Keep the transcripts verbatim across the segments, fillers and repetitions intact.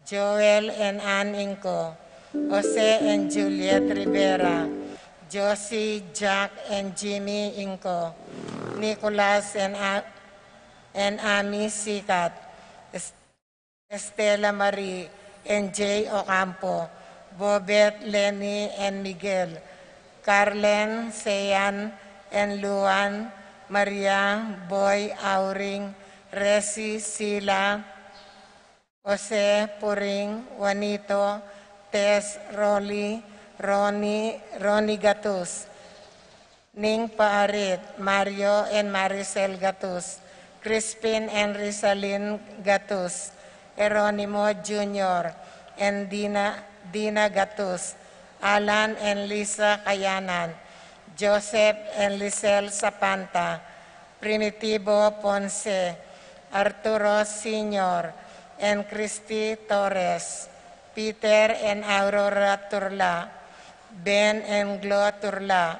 Joel and Ann Ingco, Jose and Juliet Rivera, Josie, Jack, and Jimmy Ingco, Nicolas and, A- and Ami Sicat, Es- Estela Marie and Jay Ocampo, Bobet, Lenny, and Miguel, Carlen, Sean, and Luan, Maria, Boy, Auring, Resi, Sila, Jose, Puring, Juanito, Tess, Rolly, Ronnie, Ronnie Gatus, Ning Paarit, Mario and Maricel Gatus, Crispin and Rizalin Gatus, Jeronimo Junior and Dina, Dina Gatus, Alan and Lisa Kayanan, Joseph and Lisel Sapanta, Primitivo Ponce, Arturo Senior and Christy Torres, Peter and Aurora Turla, Ben and Glo Turla,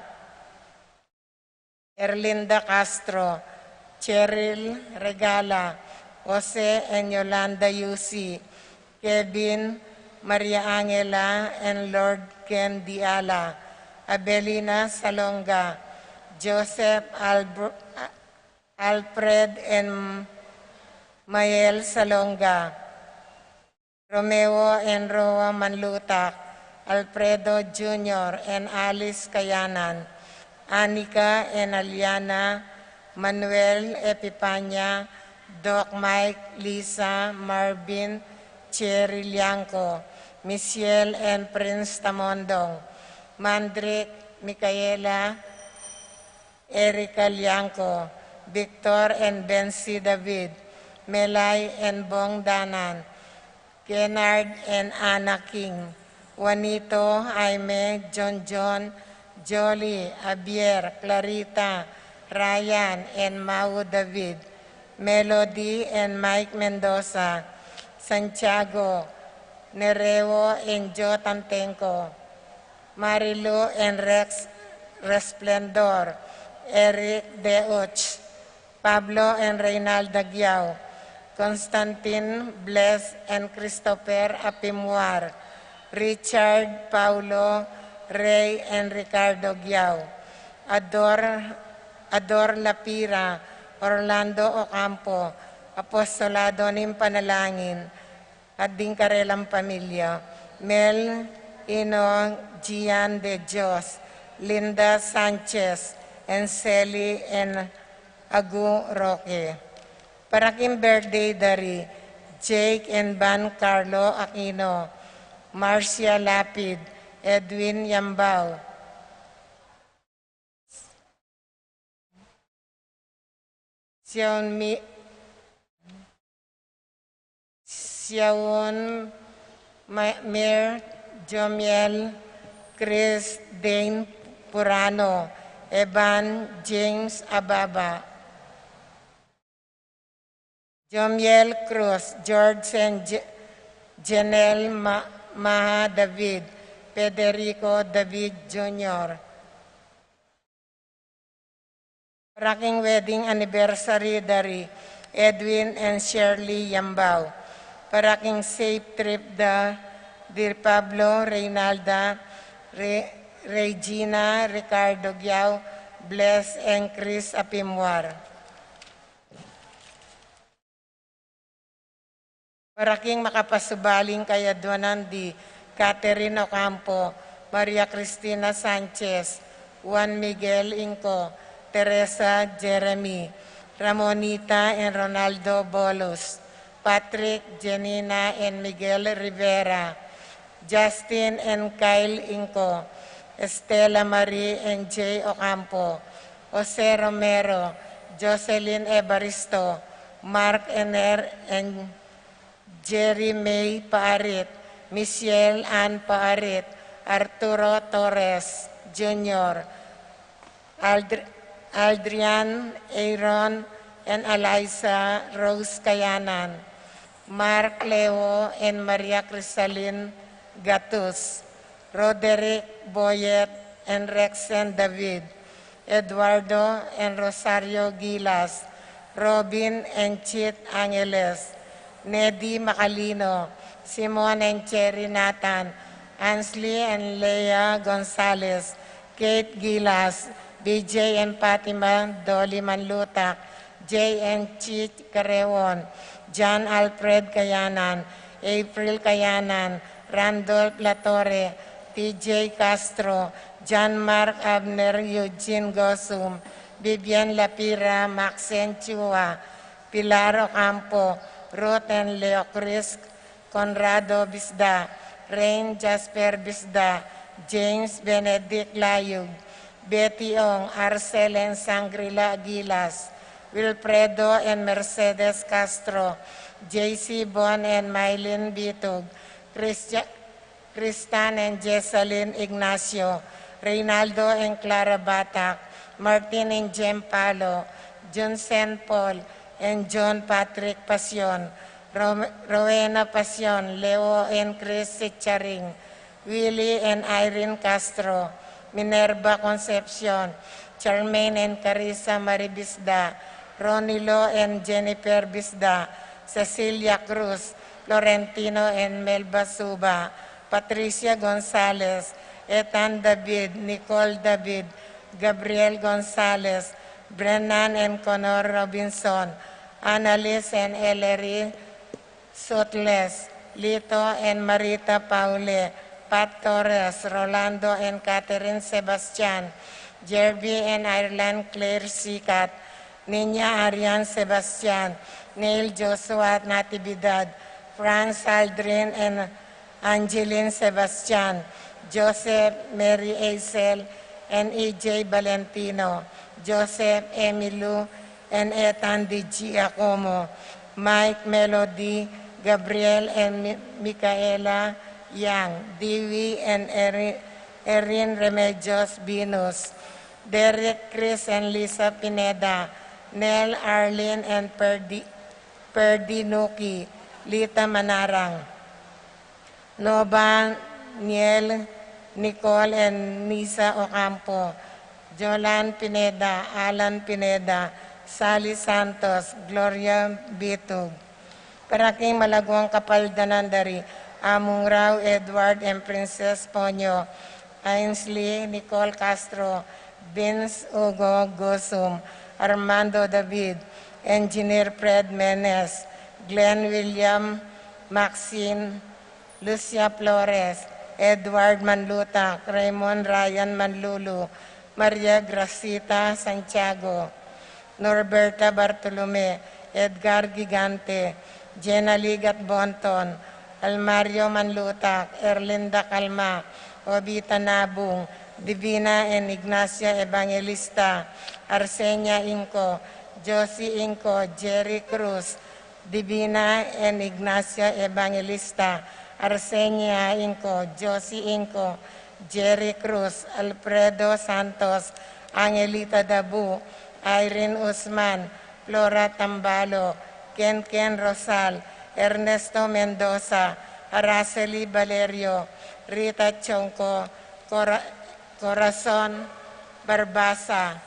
Erlinda Castro, Cheryl Regala, Jose and Yolanda Yusi, Kevin, Maria Angela, and Lord Ken Diala, Abelina Salonga, Joseph Albr- Alfred and Mael Salonga, Romeo and Roa Manlutak, Alfredo Junior and Alice Kayanan, Anika and Aliana, Manuel Epipania, Doc Mike, Lisa, Marvin, Cherry Liangco, Michelle and Prince Tamondong, Mandrick, Micaela, Erica Liangco, Victor and Bensi David, Melay and Bong Danan, Kennard and Anna King, Juanito, Jaime, John John, Jolly, Javier, Clarita, Ryan and Mau David, Melody and Mike Mendoza, Santiago, Nereo and Joe Tantenco, Marilu and Rex Resplendor, Eric Deutsch, Pablo and Reynalda Giao, Constantine, Bless and Christopher Apimuar, Richard, Paulo, Ray and Ricardo Giao, Ador, Ador Lapira, Orlando Ocampo, Apostolado ning Panalangin, at ding karelang pamilya, Mel, Ino, Gian de Dios, Linda Sanchez, and Sally and Agu Roque. Para king birthday da ri Jake and Van Carlo Aquino, Marcia Lapid, Edwin Yambao, Xiaomi, Xiaon Ma- Mir, Jomiel, Chris, Dane Purano, Evan, James Ababa, Jomiel Cruz, George and Je- Jenel Ma- Maha David, Federico David Junior, Para king wedding anniversary da ri Edwin and Shirley Yambao. Para king safe trip da di Pablo, Reynalda, Re- Regina, Ricardo Giao, Bless and Chris Apimuar. Para king makapasubaling kayadwanan di Catherine Ocampo, Maria Cristina Sanchez, Juan Miguel Ingco, Teresa Jeremy, Ramonita and Ronaldo Bolos, Patrick, Jenina and Miguel Rivera, Justin and Kyle Ingco, Estela Marie and Jay Ocampo, Jose Romero, Jocelyn Evaristo, Mark Ener and Jerry May Paarit, Michelle Ann Paarit, Arturo Torres Junior, Aldr- Aldrian, Aaron, and Eliza Rose Kayanan, Mark Leo and Maria Crisalin Gatus, Roderick Boyet and Rexen David, Eduardo and Rosario Gilas, Robin and Chit Angeles, Nedi Macalino, Simon and Cherry Nathan, Ansley and Lea Gonzalez, Kate Gilas, B J and Fatima Dolly Manlutak, J and Chi Carreon, John Alfred Kayanan, April Kayanan, Randolph Latorre, T J Castro, John Mark Abner, Eugene Gosum, Vivian Lapira, Maxine Chua, Pilar Ocampo, Ruth and Leo Chris, Conrado Bisda, Rain Jasper Bisda, James Benedict Layug, Betty Ong, Arcel and Sangrila Gilas, Wilfredo and Mercedes Castro, J C Bon and Mylene Bitug, Christian, Kristan and Jessalyn Ignacio, Reynaldo and Clara Batak, Martin and Jem Palo, Junsen Paul and John Patrick Pasion, Ro-, Rowena Pasion, Leo and Chris Sicharing, Willie and Irene Castro, Minerva Concepcion, Charmaine and Carissa Maribisda, Ronilo and Jennifer Bisda, Cecilia Cruz, Florentino and Melba Suba, Patricia Gonzalez, Ethan David, Nicole David, Gabriel Gonzalez, Brennan and Connor Robinson, Annalise and Ellery Sutles, Lito and Marita Paule, Pat Torres, Rolando and Catherine Sebastian, Jerby and Ireland Claire Sikat, Niña Arian Sebastian, Neil Joshua Natividad, Franz Aldrin and Angeline Sebastian, Joseph Mary Aisel and E J Valentino, Joseph Emilio and Ethan D Giacomo, Mike Melody, Gabriel and Mi-, Micaela Yang, Dewey and Eri-, Erin Remedios Venus, Derek, Chris and Lisa Pineda, Nel, Arlene and Perdi-, Perdi Nuki, Lita Manarang, Noba, Niel, Nicole and Nisa Ocampo, Jolan Pineda, Alan Pineda, Sally Santos, Gloria Bitug. Para king malaguang kapaldanan da ri Among Rau Edward and Princess Ponyo, Ainsley Nicole Castro, Vince Hugo Gosum, Armando David, Engineer Fred Menes, Glenn William, Maxine, Lucia Flores, Edward Manlutak, Raymond Ryan Manlulu, Maria Gracita Santiago, Norberta Bartolome, Edgar Gigante, Jenna Ligat Bonton, Almario Manlutak, Erlinda Calma, Obita Nabung, Divina and Ignacia Evangelista, Arsenia Inco, Josie Inco, Jerry Cruz, Divina and Ignacia Evangelista, Arsenia Inco, Josie Inco, Jerry Cruz, Alfredo Santos, Angelita Dabu, Irene Usman, Flora Tambalo, Ken Ken Rosal, Ernesto Mendoza, Araceli Valerio, Rita Chonco, Cora-, Corazon Barbaza,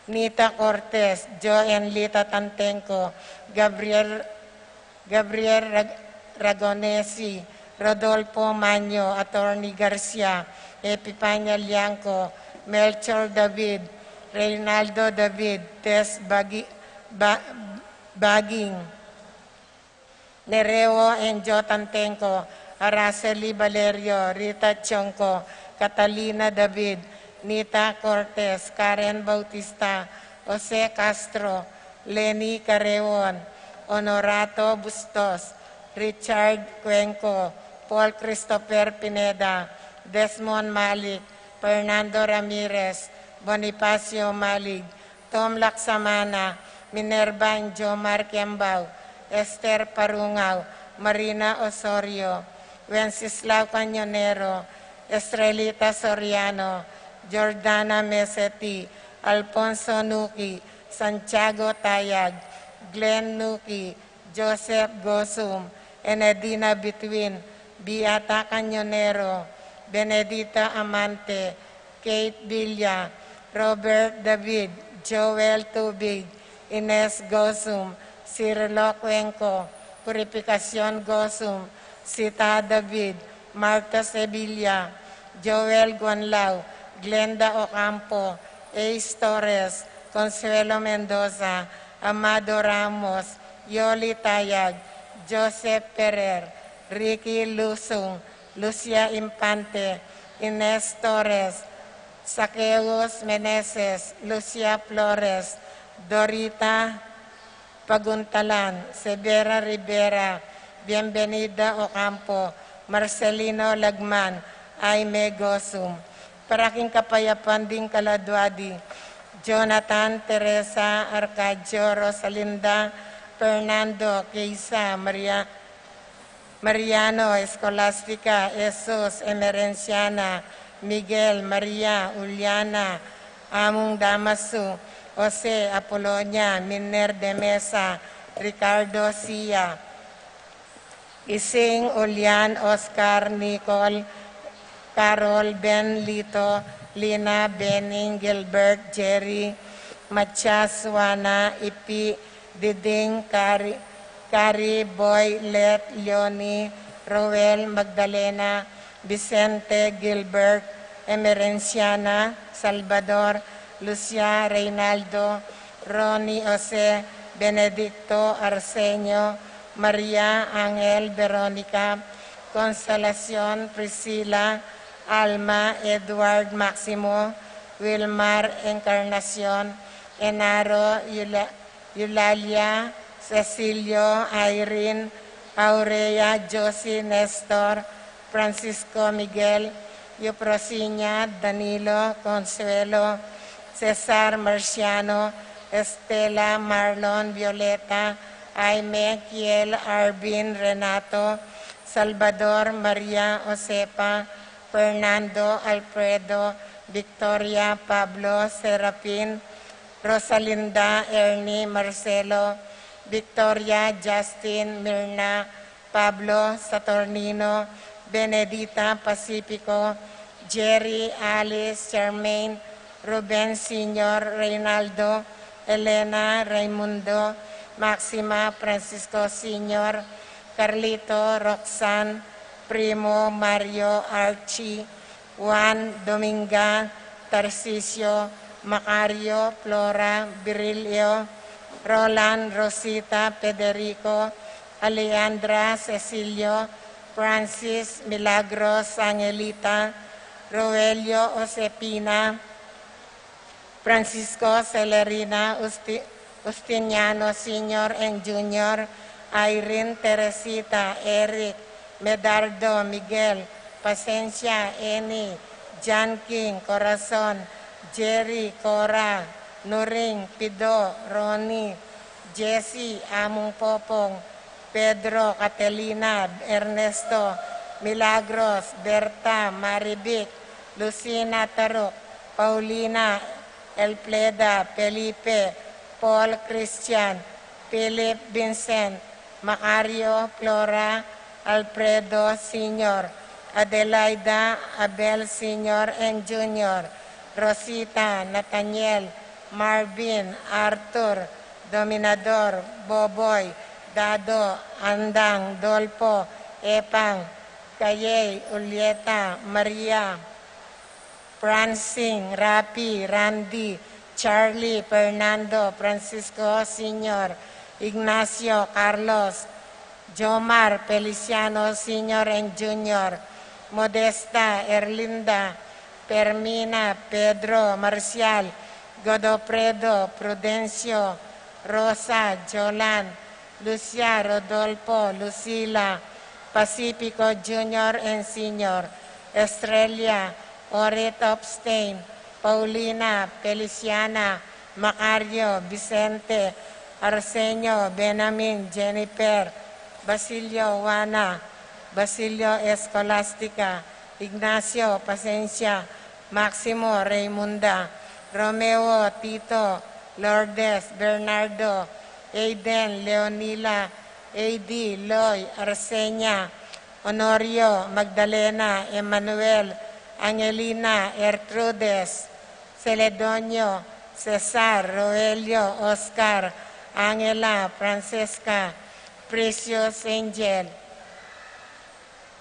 Nita Cortez, Jo and Lita Tantenco, Gabriel, Gabriel Rag-, Ragonesi, Rodolfo Maño, Attorney Garcia, Epipania Liangco, Melchor David, Reynaldo David, Tess Bagi-, Ba-, Baging, Nereo and Jo Tantenco, Araceli Valerio, Rita Chonco, Catalina David, Nita Cortez, Karen Bautista, Jose Castro, Leni Carreon, Honorato Bustos, Richard Cuenco, Paul Christopher Pineda, Desmond Malik, Fernando Ramirez, Bonifacio Malik, Tom Laksamana, Minerva and Jomar Kembao, Esther Parungao, Marina Osorio, Wenceslao Cañonero, Estrelita Soriano, Jordana Meseti, Alfonso Nuki, Santiago Tayag, Glenn Nuki, Joseph Gosum, Enedina Bituin, Beata Cañonero, Benedita Amante, Kate Villa, Robert David, Joel Tubig, Ines Gosum, Cirilo Cuenco, Purificacion Gosum, Sita David, Marta Sevilla, Joel Guanlao, Glenda Ocampo, Ace Torres, Consuelo Mendoza, Amado Ramos, Yoli Tayag, Joseph Ferrer, Ricky Lusung, Lucia Infante, Ines Torres, Saqueus Meneses, Lucia Flores, Dorita Paguntalan, Severa Rivera, Bienvenida Ocampo, Marcelino Lagman, Aime Gosum. Para king kapayapan ding kaladua di, Jonathan, Teresa, Arcadio, Rosalinda, Fernando, Keisa, Maria, Mariano, Escolastica, Jesus, Emerenciana, Miguel, Maria, Uliana, Amung Damasu, Jose, Apolonia, Miner de Mesa, Ricardo, Sia, Ising, Ulian, Oscar, Nicole, Carol, Ben, Lito, Lina, Bening, Gilbert, Jerry, Matias, Juana, Ipi, Diding, Kari, Kari, Boy, Let, Leonie, Roel, Magdalena, Vicente, Gilbert, Emerenciana, Salvador, Lucia, Reynaldo, Ronnie, Jose, Benedicto, Arsenio, Maria, Angel, Veronica, Consolacion, Priscila, Alma, Edward, Maximo, Wilmar, Encarnacion, Enaro, Yula-, Eulalia, Cecilio, Irene, Aurea, Josie, Nestor, Francisco, Miguel, Euprosinia, Danilo, Consuelo, Cesar, Marciano, Estela, Marlon, Violeta, Aime, Kiel, Arvin, Renato, Salvador, Maria, Josefa, Fernando, Alfredo, Victoria, Pablo, Serafin, Rosalinda, Ernie, Marcelo, Victoria, Justin, Mirna, Pablo, Saturnino, Benedita, Pacifico, Jerry, Alice, Charmaine, Ruben Senior, Reynaldo, Elena, Raimundo, Maxima, Francisco Senior, Carlito, Roxanne, Primo, Mario, Archie, Juan, Dominga, Tarcisio, Macario, Flora, Virilio, Roland, Rosita, Federico, Alejandra, Cecilio, Francis, Milagros, Angelita, Roelio, Josefina, Francisco, Celerina, Usti-, Justiniano Senior and Junior, Irene, Teresita, Eric, Medardo, Miguel, Pasencia, Eni, John King, Corazon, Jerry, Cora, Nuring, Pido, Ronnie, Jesse, Amung Popong, Pedro, Catalina, Ernesto, Milagros, Berta, Marivic, Lucina, Taruk, Paulina, Elpleda, Felipe, Paul, Christian, Philip, Vincent, Macario, Flora, Alfredo Senior, Adelaida, Abel Senior and Junior, Rosita, Nathaniel, Marvin, Arthur, Dominador, Boboy, Dado, Andang, Dolpo, Epang, Kayey, Julieta, Maria, Francine, Rapi, Randy, Charlie, Fernando, Francisco Senior, Ignacio, Carlos, Jomar, Feliciano Senior and Junior, Modesta, Erlinda, Fermina, Pedro, Marcial, Godofredo, Prudencio, Rosa, Jolan, Lucia, Rodolfo, Lucila, Pacifico Junior and Senior, Estrella, Orit Epstein, Paulina, Feliciana, Macario, Vicente, Arsenio, Benamin, Jennifer, Basilio, Juana, Basilio, Escolastica, Ignacio, Pasencia, Maximo, Raymunda, Romeo, Tito, Lourdes, Bernardo, Aiden, Leonila, Eidi, Loy, Arsenia, Honorio, Magdalena, Emmanuel, Angelina, Ertrudes, Celedonio, Cesar, Roelio, Oscar, Angela, Francesca, Precious, Angel,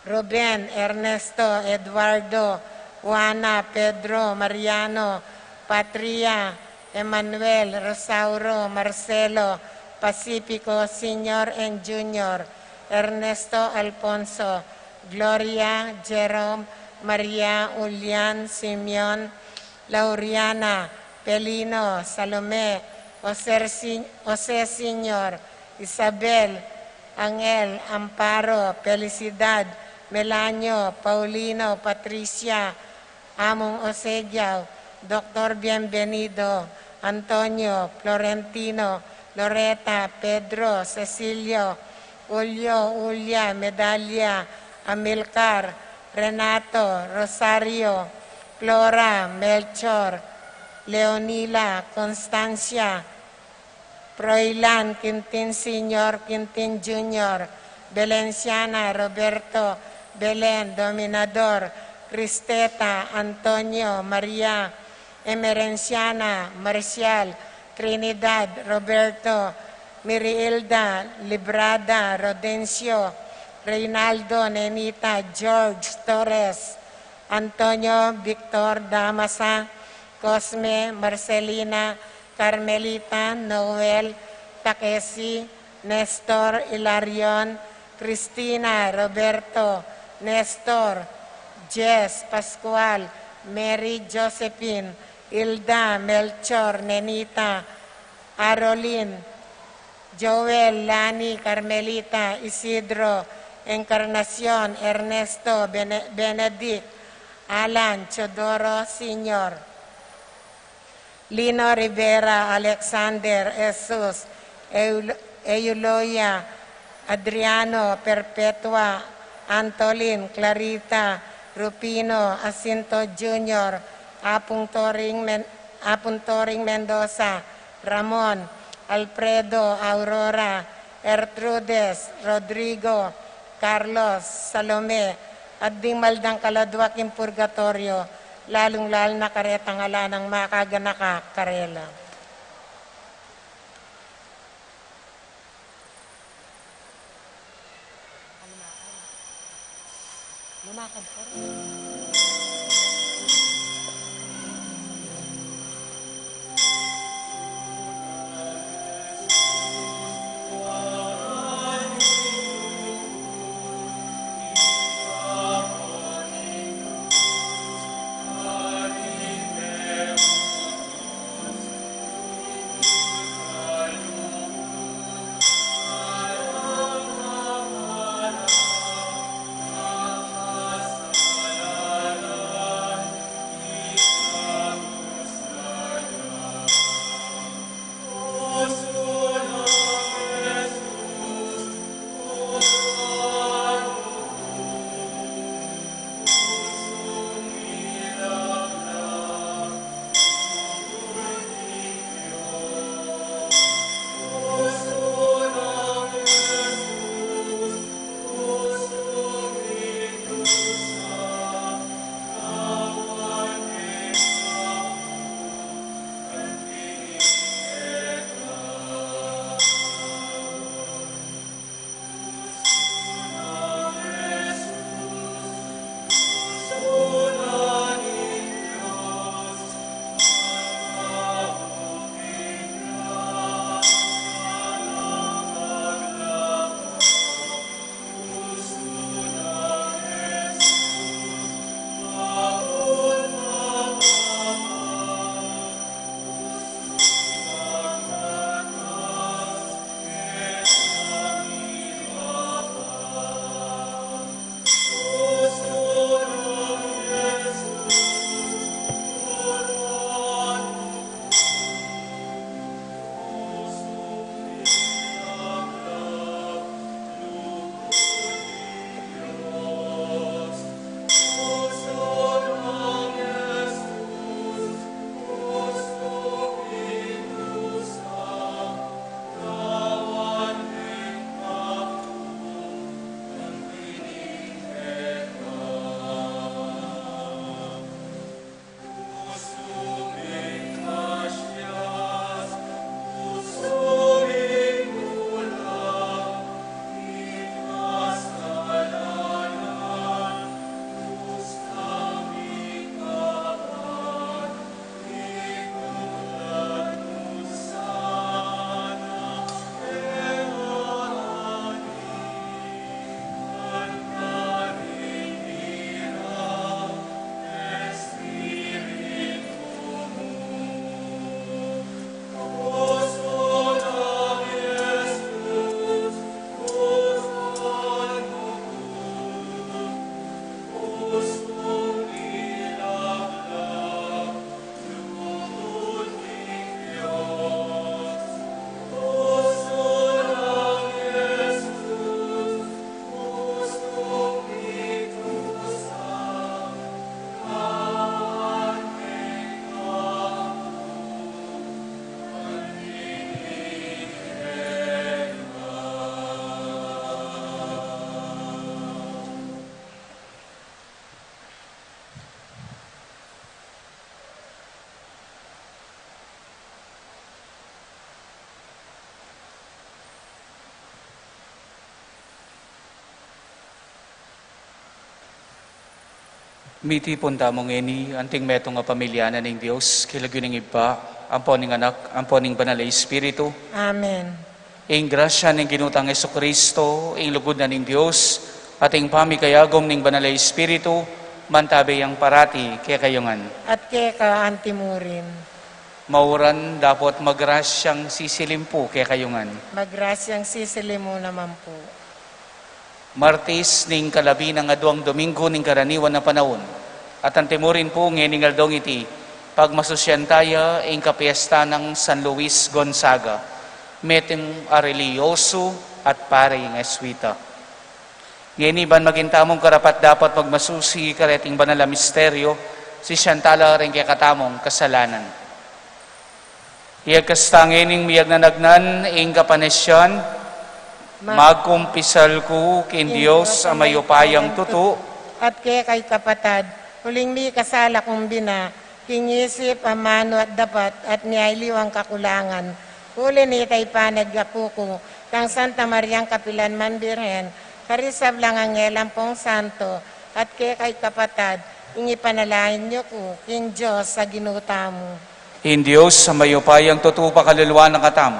Ruben, Ernesto, Eduardo, Juana, Pedro, Mariano, Patria, Emmanuel, Rosauro, Marcelo, Pacifico, Senior and Junior, Ernesto, Alfonso, Gloria, Jerome, Maria, Julian, Simeon, Lauriana, Pelino, Salome, Jose, Si-, Jose Senior, Isabel, Angel, Amparo, Felicidad, Melanio, Paulino, Patricia, Among Osegiao, Doktor Bienvenido, Antonio, Florentino, Loreta, Pedro, Cecilio, Julio, Julia, Medalia, Amilcar, Renato, Rosario, Flora, Melchor, Leonila, Constancia, Froilan, Quintin Senior, Quintin Junior, Belenciana, Roberto, Belen, Dominador, Cristeta, Antonio, Maria, Emerenciana, Marcial, Trinidad, Roberto, Miriilda, Librada, Rodencio, Reynaldo, Nenita, George, Torres, Antonio, Victor, Damasa, Cosme, Marcelina, Carmelita, Noel, Takesi, Nestor, Hilarion, Cristina, Roberto, Nestor, Jess, Pascual, Mary, Josephine, Hilda, Melchor, Nenita, Arolin, Joel, Lani, Carmelita, Isidro, Encarnacion, Ernesto, Bene-, Benedict, Alan, Teodoro, Senior, Lino Rivera, Alexander, Jesus, Eul-, Euloia, Adriano, Perpetua, Antolin, Clarita, Rufino, Jacinto Junior, Apung Toring Men-, Apung Toring Mendoza, Ramon, Alfredo, Aurora, Ertrudes, Rodrigo, Carlos, Salome, at ding maldang kaladua king purgatorio, lalung-lalu na karetang ala nang makaganaka karela. Lumakad ka rin. Mitipun tamu ngeni, anting metung a pamilya na ning Dios, king lagyu ning Ibpa, ampo ning Anak, ampo ning Banal a Espiritu. Amen. Ing grasya ning Ginu tang Jesucristo, ing lugud na ning Dios, at ing pamikayagum ning Banal a Espiritu, mantabe yang parati kekayu ngan. At keka antimurin. Mauran dapot magrasyang sisilim pu kekayu ngan. Magrasyang sisilim mu naman pu. Martis ning kalabi nang aduang Domingo ning karaniwan a panaun. At antimurin pu ngening aldong iti, pagmasusyan taya ing kapiesta nang San Luis Gonzaga, metung a relihiyosu at pari ning Jesuita. Ngeni ban maging tamung karapat-dapat magmasusi kareting banal a misteryo, sisian tala ring kekatamung kasalanan. Iyagkas ta ngening miyagnanagnan ing kapanesyaan, Ma- magkumpisal ku king Dios a mayupayang tutu. At keka, kapatad, uling mikasala kung bina, king isip, amanu at dapat, at miyaliwang kakulangan. Uli nita ipanagyaku ku kang Santa Mariang kapilanman Birhen, karing sablang anghel ampong santo, at keka, kapatad, ing ipanalangin yu ku king Dios a Ginu tamu. Ing Dios a mayupayang tutu pakaluluan na katamu,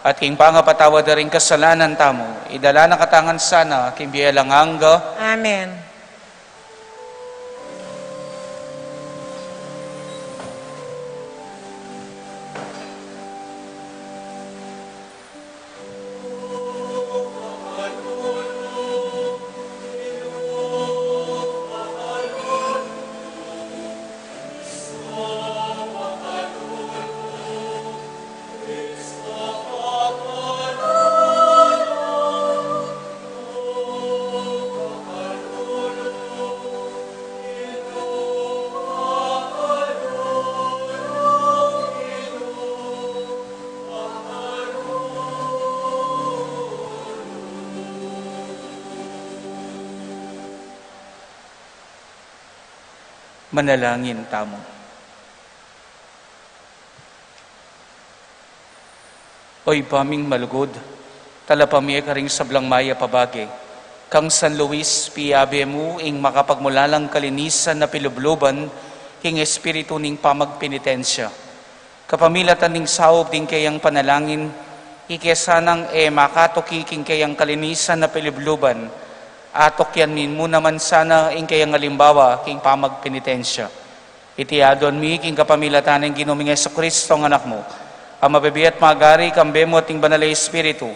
at king pangapatawad da ring kasalanan tamu, idala na katamu ngan sana king bie alang angga. Amen. Manalangin tamu. O Ibpa ming malugud, talapamie karing sablang mayap a bage. Kang San Luis, piyabe mu ing makapagmulalang kalinisan a pilubluban king espiritu ning pamagpenitensya. Kapamilatan ning saup ding keyang panalangin, ike sanang e makatuki king keyang kalinisan a pilubluban, atukyan mi mu naman sana ing keyang alimbawa king pamagpenitensya. Iti aduan mi king kapamilatan ning Ginu ming Jesucristo a Anak mu, a mabibie at magari kambe mu at ning Banal a Espiritu,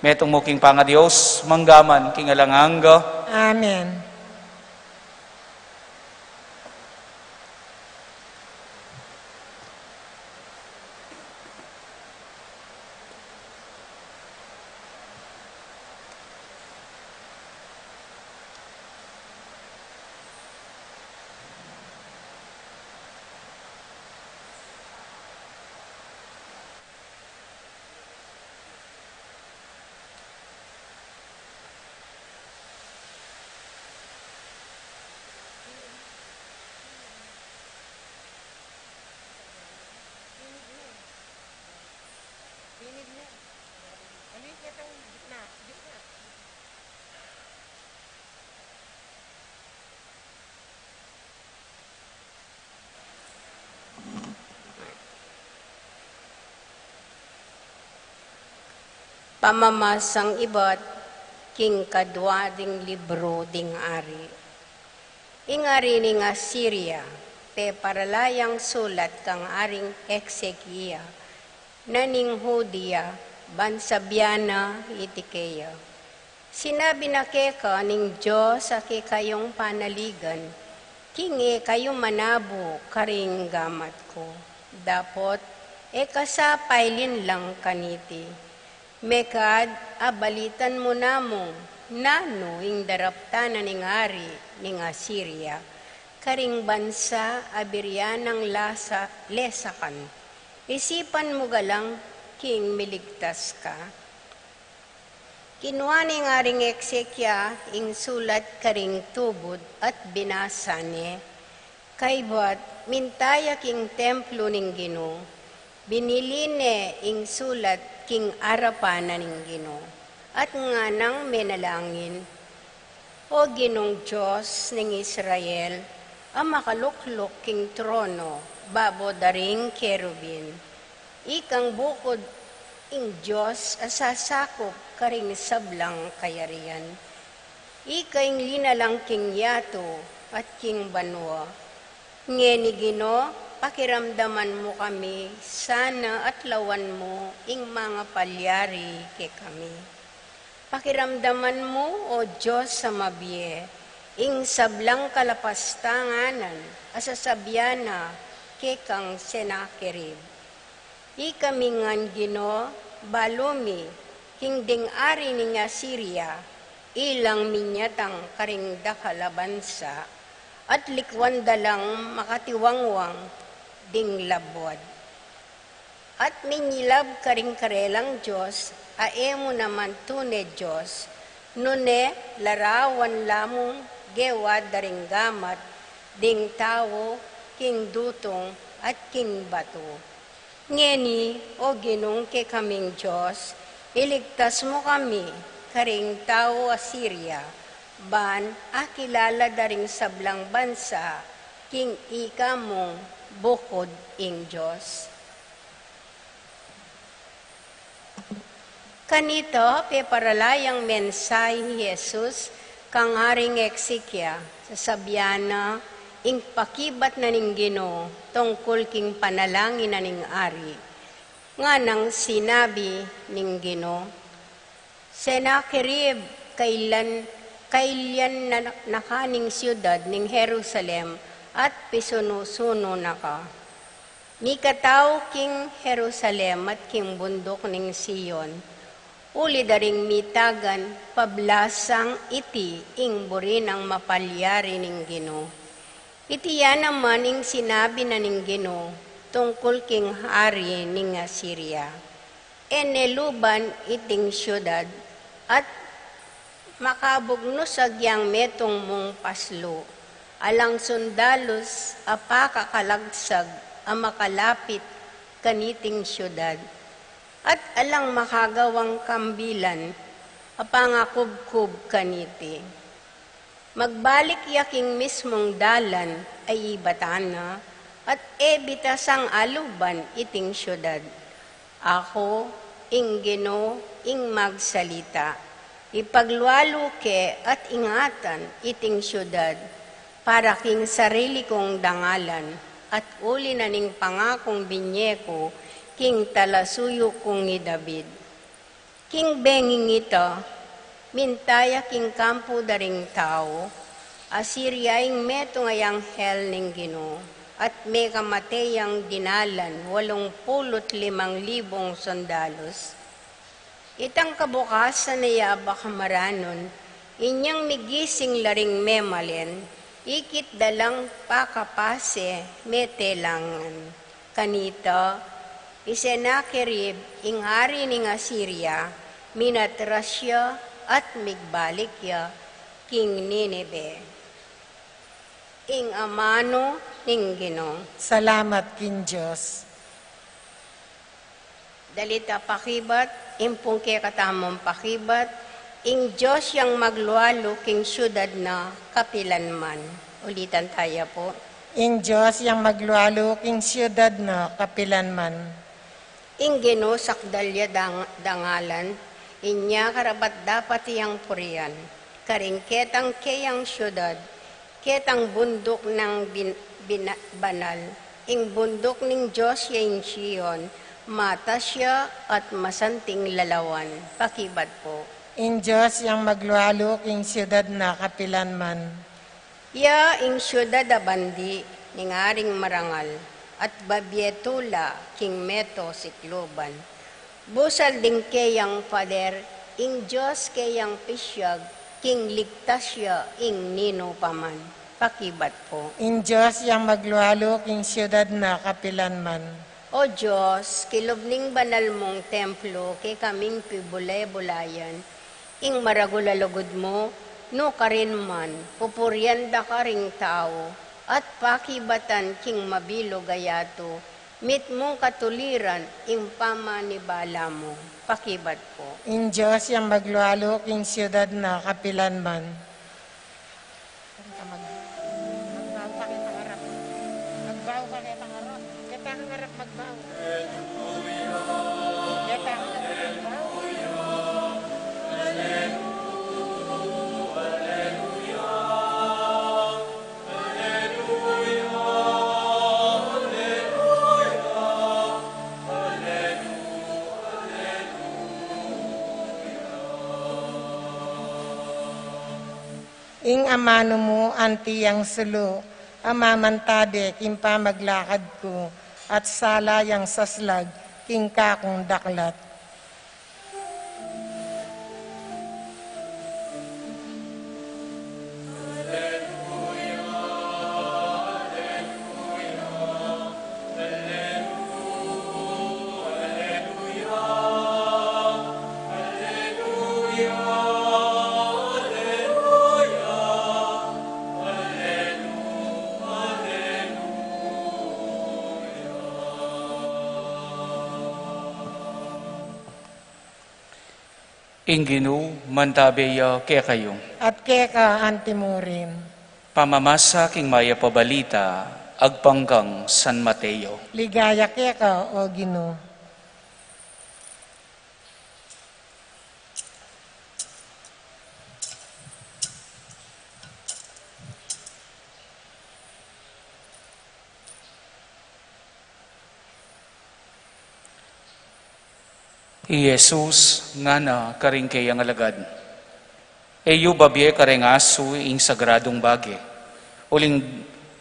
metung mu king pangaDios, mangga man king alang angga. Amen. Pamamasang ibat king kadua ding libru ding Ari. Ing ari ning Asiria, peparala yang sulat kang Aring Hesekia, na ning Hudia, ban sabyan na iti keya. Sinabi na keka ning Dios a kekayung panaligan, king e kayu manabu karing gamat ku, dapot e ka sa pailin lang kaniti. Mekad abalitan mu namu nung nanu ing daraptan na ning ari ning Asiria karing bansa a birian nang lasa-, lesakan. Isipan mu galang king miligtas ka. Kinua ning Aring Hesekia ing sulat karing tubud at binasa ne. Kaybat minta ya king templo ning Ginu, binili ne ing sulat king arapan na ning Ginu, at nganang menalangin, O Ginung Dios ning Israel, a makalukluk king trono babo da ring kerubin. Ikang bukud ing Dios a sasakup karing sablang kayarian. Ika ing linalang king yatu at king banua. Ngeni, Ginu, pakiramdaman mu kami sana at lawan mu ing mangapalyari kekami. Pakiramdaman mu, O Dios a mabie, ing sablang kalapastanganan a sasabian na kekang Senakerib. Ikami ngan, Ginu, balu mi, king ding ari ning Asiria, ilang minyatang karing dakal a bansa, at likwan da lang makatiwangwang ding labuad. At minyilab karing karelang dios, a e mu naman tune Dios, nune larawan la mung gewa da ring gamat ding tau king dutung at king batu. Ngeni, O Ginung kekaming Dios, iligtas mu kami karing tau Asiria, ban akilala da ring sablang bansa king ika mung bukud ing Dios. Kanita, peparala yang mensahe i Jesus kang Aring Hezekia, sasabian na ing pakibat na ning Ginu tungkul king panalangin na ning ari. Nganang sinabi ning Ginu, Senakerib, kailan, kailyan na, na ka ning siudad ning Jerusalem at pisunu-sunu na ka. Mikatau king Jerusalem at king bunduk ning Sion, uli da ring mitagan pablasang iti ing buri nang mapalyari ning Ginu. Iti ya naman ing sinabi na ning Ginu tungkul king ari ning Asiria. E ne luban iting siudad, at makabugnus agyang metung mung paslu. Alang sundalus a pakakalagsag a makalapit kaniting siudad, at alang makagawang kambilan a pangakubkub kaniti. Magbalik ya king mismung dalan a ibatan na, at e bitasang aluban iting siudad. Aku, ing Ginu, ing magsalita. Ipaglualu ke at ingatan iting siudad para king sarili kung dangalan, at uli na ning pangakung binye ku king talasuyu kung i David. King benging ita, minta ya king kampu da ring tau, Asiria ing metung a anghel ning Ginu, at mekamate yang dinalan walung pulu't limang libung sundalus. Itang kabukasan a ya baka maranun, inyang migising la ring memalen, ikit da lang pakapase metelangan. Kanita, i Senakerib, ing ari ning Asiria, minatras ya at migbalik ya king Ninebe. Ing amanu ning Ginu. Salamat king Dios. Dali ta pakibat, ing pungke katamung pakibat, ing Dios yang maglualu king siudad na kapilanman. Ulitan taya pu. Ing Dios yang maglualu king siudad na kapilanman. Ing Ginu sakdal ya dang-, dangalan, inya karapat-dapat yang purian, karing ketang keyang siudad, ketang bunduk nang bin-, bina-, banal, ing bunduk ning Dios ya ing Sion, matas ya at masanting lalawan. Pakibat pu. Ing Dios yang maglualu king siudad na kapilanman. Ya ing siudad a bandi ning aring marangal, at babie tula king meto sikluban. Busal ding keyang pader, ing Dios keyang pisyag, king ligtas ya ing ninu pa man. Pakibat pu. Ing Dios yang maglualu king siudad na kapilanman. O Dios, kilub ning banal mung templo, kekaming pibule-bulayan, ing maragul a lugud mu, nukarin man, pupurian da ka ring tau, at pakibatan king mabilug a yatu, mitmung katuliran ing pamanibala mu. Pakibat pu. Ing Dios yang maglualu king siudad na kapilanman. Ing amanu mu anti yang sulu, a mamantabe king pamaglakad ku, at sala yang saslag king kakung daklat. Ing Ginu mantabe ya kekayu. At keka anti murin. Pamamasa king Mayap a Balita agpang kang San Mateo. Ligaya keka, O Ginu. I Jesus ngana karing keyang alagad, "E yu babie kareng asu ing sagradung bage, uling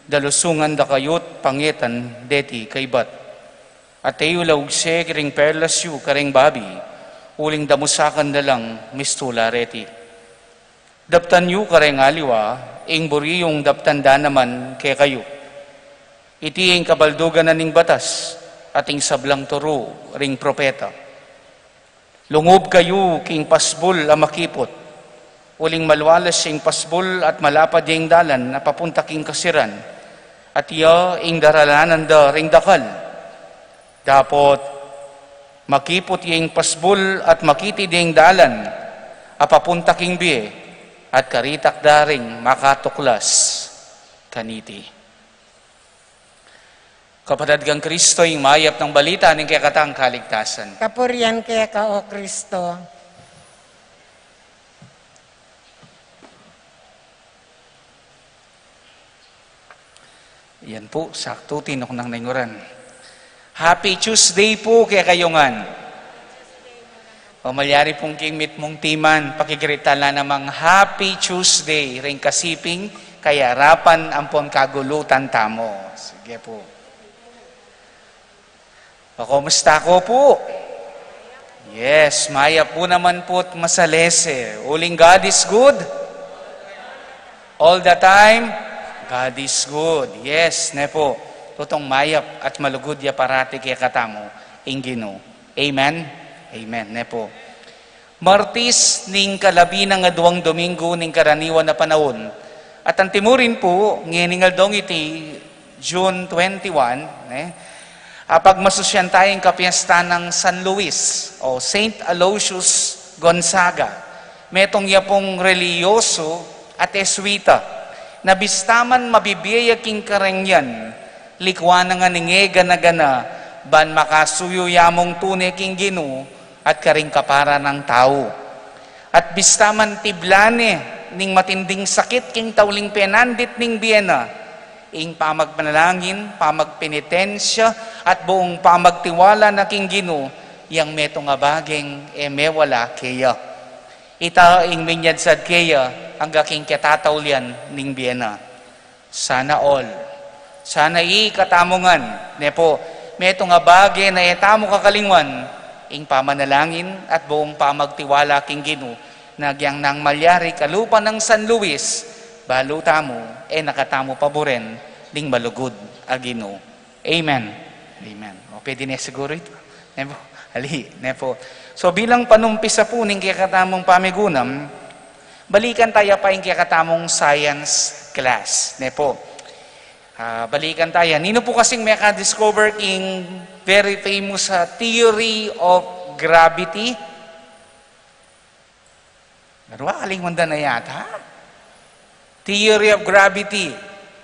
dalusungan da kayut pangetan deti kaybat. At e yu laugse ring perlas yu kareng babi, uling damusakan da lang mistula reti. Daptan yu kareng aliwa ing buri yung daptan da naman kekayu. Iti ing kabaldugan na ning batas at ing sablang turu ring propeta. Lungub kayu king pasbul a makiput, uling malwalas ing pasbul at malapad ya ing dalan a papunta king kasiran, at ya ing daralanan da ring dakal. Dapot makiput ya ing pasbul at makitid ya ing dalan a papunta king bie, at karitak da ring makatuklas kaniti." Kapatad kang Kristo, ing mayap nang balita ning kekatang kaligtasan. Kapurian keka, O Kristo. Yan pu, saktu, tinuknang na ing uran. Happy Tuesday pu kekayu ngan. O, malyari pung king mitmung timan, pakigritan la namang Happy Tuesday ring kasiping kayarapan ampon kagulutan tamu. Sige pu. O, kumusta ko pu? Yes, mayap pu naman pu't masalese. Uling God is good. All the time, God is good. Yes, ne pu. Tutung mayap at malugud ya parati kekatamu ing Ginu. Amen? Amen, ne pu. Martis ning kalabi nang aduang Dominggu ning karaniwan a panaun. At antimurin pu, ngening aldong iti, June twenty-one, ne, a, pagmasusyan taya ing kapiestan nang San Luis o Saint Aloysius Gonzaga. Metung ya pung relihiyosu at Jesuita na bista man mabibie ya king kareng yan, likuan na ngan ing e gana-gana ban makasuyu ya mung tune king Ginu at karing kapara nang tau. At bista man tiblan ne ning matinding sakit king tauling penandit ning bie na, ing pamagpanalangin, pamagpenitensya, at buung pamagtiwala na king Ginu, yang metung a bageng e mewala keya. Ita ing minyadsad keya angga king ketataulian ning bie na. Sana all. Sana ikatamu ngan, ne pu, metung a bage na e tamu kakalingwan, ing pamanalangin at buung pamagtiwala king Ginu, na agyang nang malyari kalupa nang San Luis, balu tamu, e na katamu paburen ding malugud a Ginu. Amen. Amen. O, pwede ne siguru itu. Ne pu? Ali, ne pu. So, bilang panumpisa pu ning kekatamung pamigunam, balikan taya pa ing kekatamung science class, ne pu. Ah, balikan taya. Ninu pu kasing mekadiscover king very famous, ah, theory of gravity? Narua, kalingwan da na yata. Theory of gravity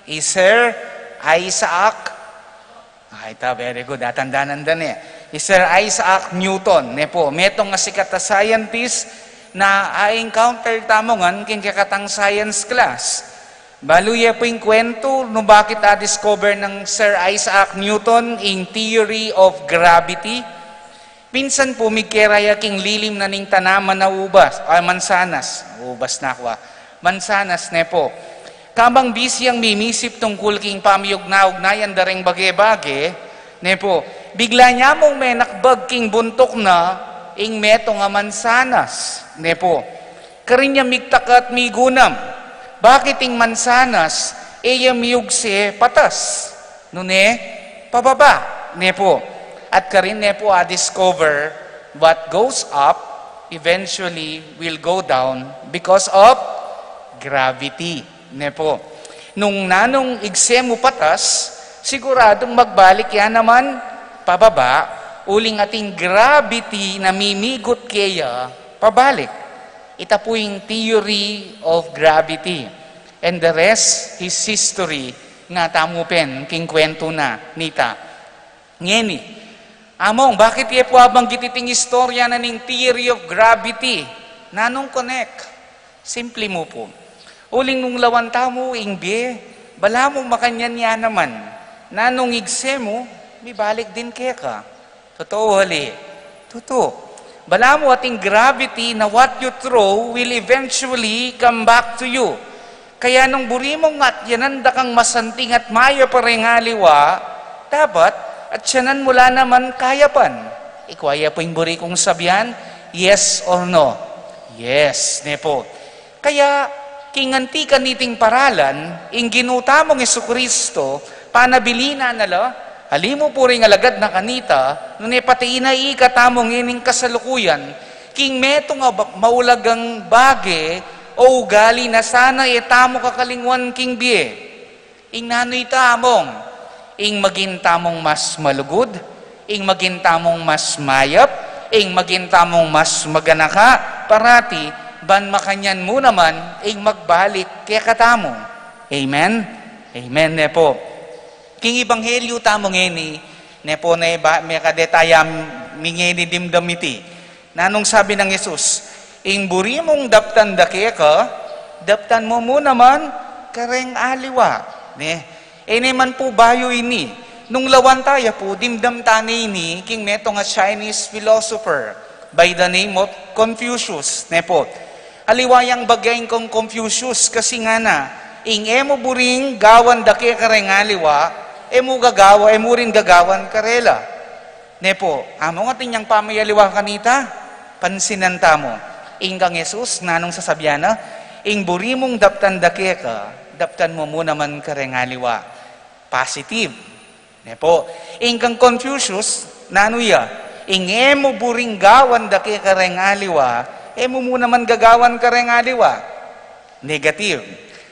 is Sir Isaac Ita, very good. Atandanan da ne. I Sir Isaac Newton, ne po, metung a sikat a scientist na a-encounter tamu ngan king kekatang science class. Balu ye pu ing kwentu nung bakit a-discover nang Sir Isaac Newton ing theory of gravity. Minsan pu, migkera ya king lilim na ning tanaman a ubas, ay, mansanas. Ubas na aku, ah. Mansanas, ne po. Kabang bisi yang mimisip tungkul king pamiugna-ugnayan da reng bage-bage, ne po, bigla ne mung menakbag king buntuk na ing metung a mansanas, ne po. Karin ya migtaka at migunam, bakit ing mansanas e ya miugse patas, nune pababa, ne po. At karin ne po a-discover, what goes up eventually will go down because of gravity, ne po. Nung nanung igse mu patas, siguradung magbalik ya naman pababa, uling ating gravity na mimigut keya pabalik. Ita pu ing theory of gravity. And the rest is history. Nga tamu pin king kwentu na nita. Ngeni, among, bakit ye pu abanggit iting istorya na ning theory of gravity? Nanung connect? Simple mu pu. Uling nung lawan tamu ing bie, balamu makanyan ya naman. Nanung igse mu, mibalik din keka. Totoo, ali? Totoo. Balamu ating gravity na what you throw will eventually come back to you. Kaya nung buri mung atyanan da kang masanting at mayap a reng aliwa, dapat atyanan mu la naman kayapan. Ikwa ya pu ing buri kung sabian, yes or no? Yes, ne po. Kaya, king anti kaniting paralan, ing Ginu tamung Jesucristo, panabilin na la, ali mu pu ring alagad na kanita, nune pati na ika tamu ngening kasalukuyan, king metung a ba-, maulagang bage o ugali na sana e tamu kakalingwan king bie. Ing nanu ita, among? Ing magin tamung mas malugud, ing magin tamung mas mayap, ing magin tamung mas maganaka parati, ban makanyan mu naman ing magbalik kekatamu. Amen? Amen, ne po. King ebanghelyo tamu ngeni, ne po, ne ba, mekadetaya mi ngeni dimdam iti. Nanung sabi nang Jesus, "Ing buri mung daptan da keka, daptan mu mu naman kareng aliwa." Ne? E ne man pu bayu ini. Nung lawan taya pu, dimdam ta ne ini king metung a Chinese philosopher by the name of Confucius, ne po. Aliwa yang bagya ing kang Confucius, kasi ngana, ing e mu buring gawan da keka reng aliwa, e mu gagawa, e mu rin gagawan karela. Ne po, among atin yang pamiyaliwa kanita, pansinan tamu. Ing kang Jesus, nanung sasabian na, "Ing buri mung daptan da keka, daptan mu mu naman kareng aliwa." Positive. Ne po, ing kang Confucius, nanu ya? "Ing e mu buring gawan da keka reng aliwa, e mu mu naman gagawan kareng aliwa." Negative.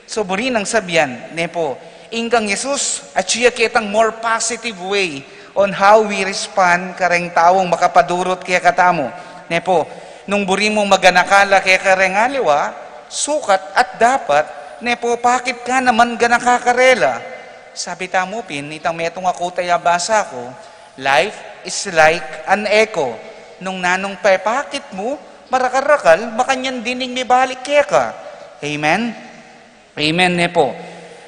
So, buri nang sabian, ne po, ing kang Jesus, atyu ya ketang more positive way on how we respond kareng taung makapadurut kekatamu. Ne po, nung buri mung maganaka la keka reng aliwa, sukat at dapat, ne po, pakit ka naman ganaka karela. Sabi tamu pin, itang metung a kutay a basa ku, "Life is like an echo." Nung nanung pepakit mu, marakal-rakal, makanyan din ing mibalik keka. Amen? Amen, ne po.